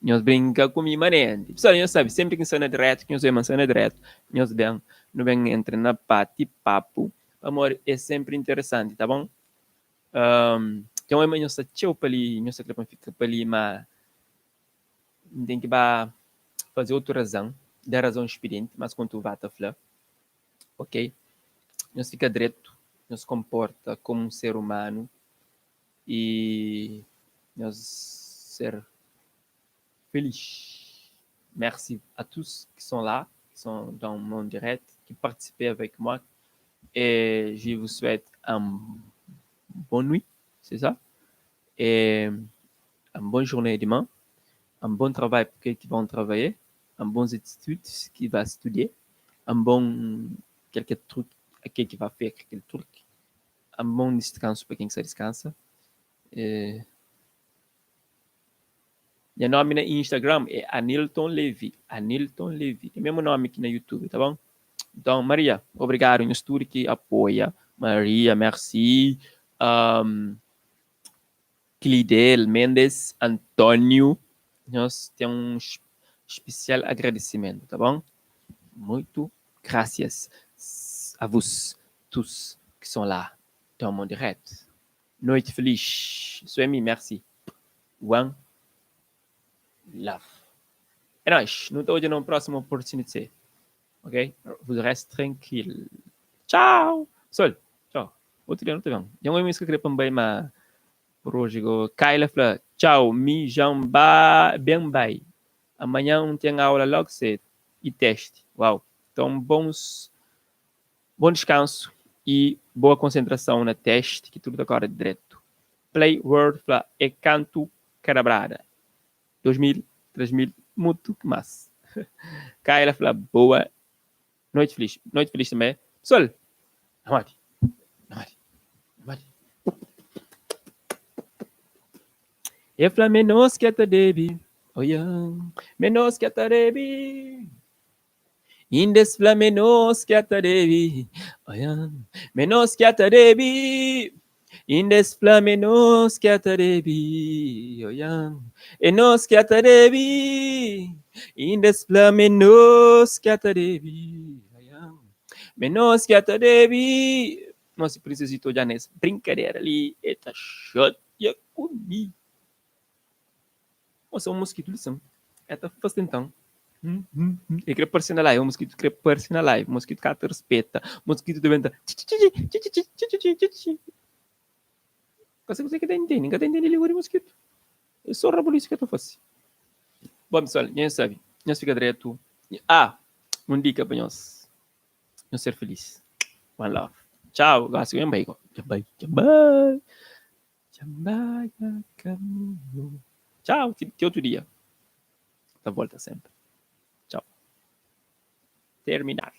nhos brinka ku mi manenti. Pessoal, nhos sabe, sempri ki N sta na diretu, ki nhos obi ma N sta na diretu, nhos ben, nu ben entra na bati papu, pamodi é sempri interesanti, ta bon? Um, dja N obi ma nhos sta txeu pa li, nhos ta kre pa N fika pa li, ma N ten ki ba faze otu razan, da razon expedienti, mas kontu ba ta fla, ok? Nhos fika dretu, nhos konporta komu un ser umanu i nhos ser feliz. Merci à tous qui sont là, qui sont dans mon direct, qui participent avec moi et je vous souhaite un bonne nuit, c'est ça? Et une bonne journée demain, un bon travail pour ceux qui vont travailler, un bon études qui va étudier, un bon quelque truc aquele que va faire aquele truc, un bon descanso para quem quiser descansa. É... Nha nome na Instagram é Anilton Levy. Anilton Levy. É mesmo nome aqui na YouTube, tá bom? Então, Maria, obrigado. Nhos tudo que apoia. Maria, merci. Um, Clidel Mendes, António, nhos ten un especial agradecimento, tá bom? Muito gracias a vos tous que são lá dans mon direct. Noite feliz. Suemi, merci. One love. É nóis. Nu ta odja na un próxima oportunidade. Ok? Vous reste tranquille. Tchau! Sol, tchau. Outro dia não te vendo. Tem um amigo que queria para bem, mas por hoje go. Kyla fla, tchau, mi jamba bem bem. Amanhã um tem aula logo cedo e teste. Uau. Então bons bom descanso e boa concentração na teste que tudo agora direto. Play World fla é canto carabrada. 2000, 3000, muito mas. Kyla fla boa noite feliz. Noite feliz também. Pessoal, amate. Amate. Amate. E fla menos que ta debi. Oh yeah. Menos que ta debi. Inda es fla menos que ta debi. Oh yeah. Menos que ta debi. Inda es fla menos que ta debi. Oh yeah. E nos que ta debi. Inda es fla menos que ta debi. Oh yeah. Menos que ta debi. Nossa, princesito já nessa brincadeira ali. Eta chateia comigo. Moça, um mosquito lição. Eta faz então. Hum, hum, hum. E kre parse na live, o mosquito kre parse na live, o mosquito ka ta respeta, o mosquito ta benta Ka se kuse ki ta intende, ka ta intende língua di mosquito. É só rabulisu ki ta fase. Bom, pessoal, nhos sabe, nhos fika dretu. Ah, un dika pa nhos, nhos ser feliz. One love. Tchau, gosi ben bai, dja bai, dja bai. Dja bai nha kaminhu. Tchau, ti otu dia. Ta volta sempre. Tchau. Terminar.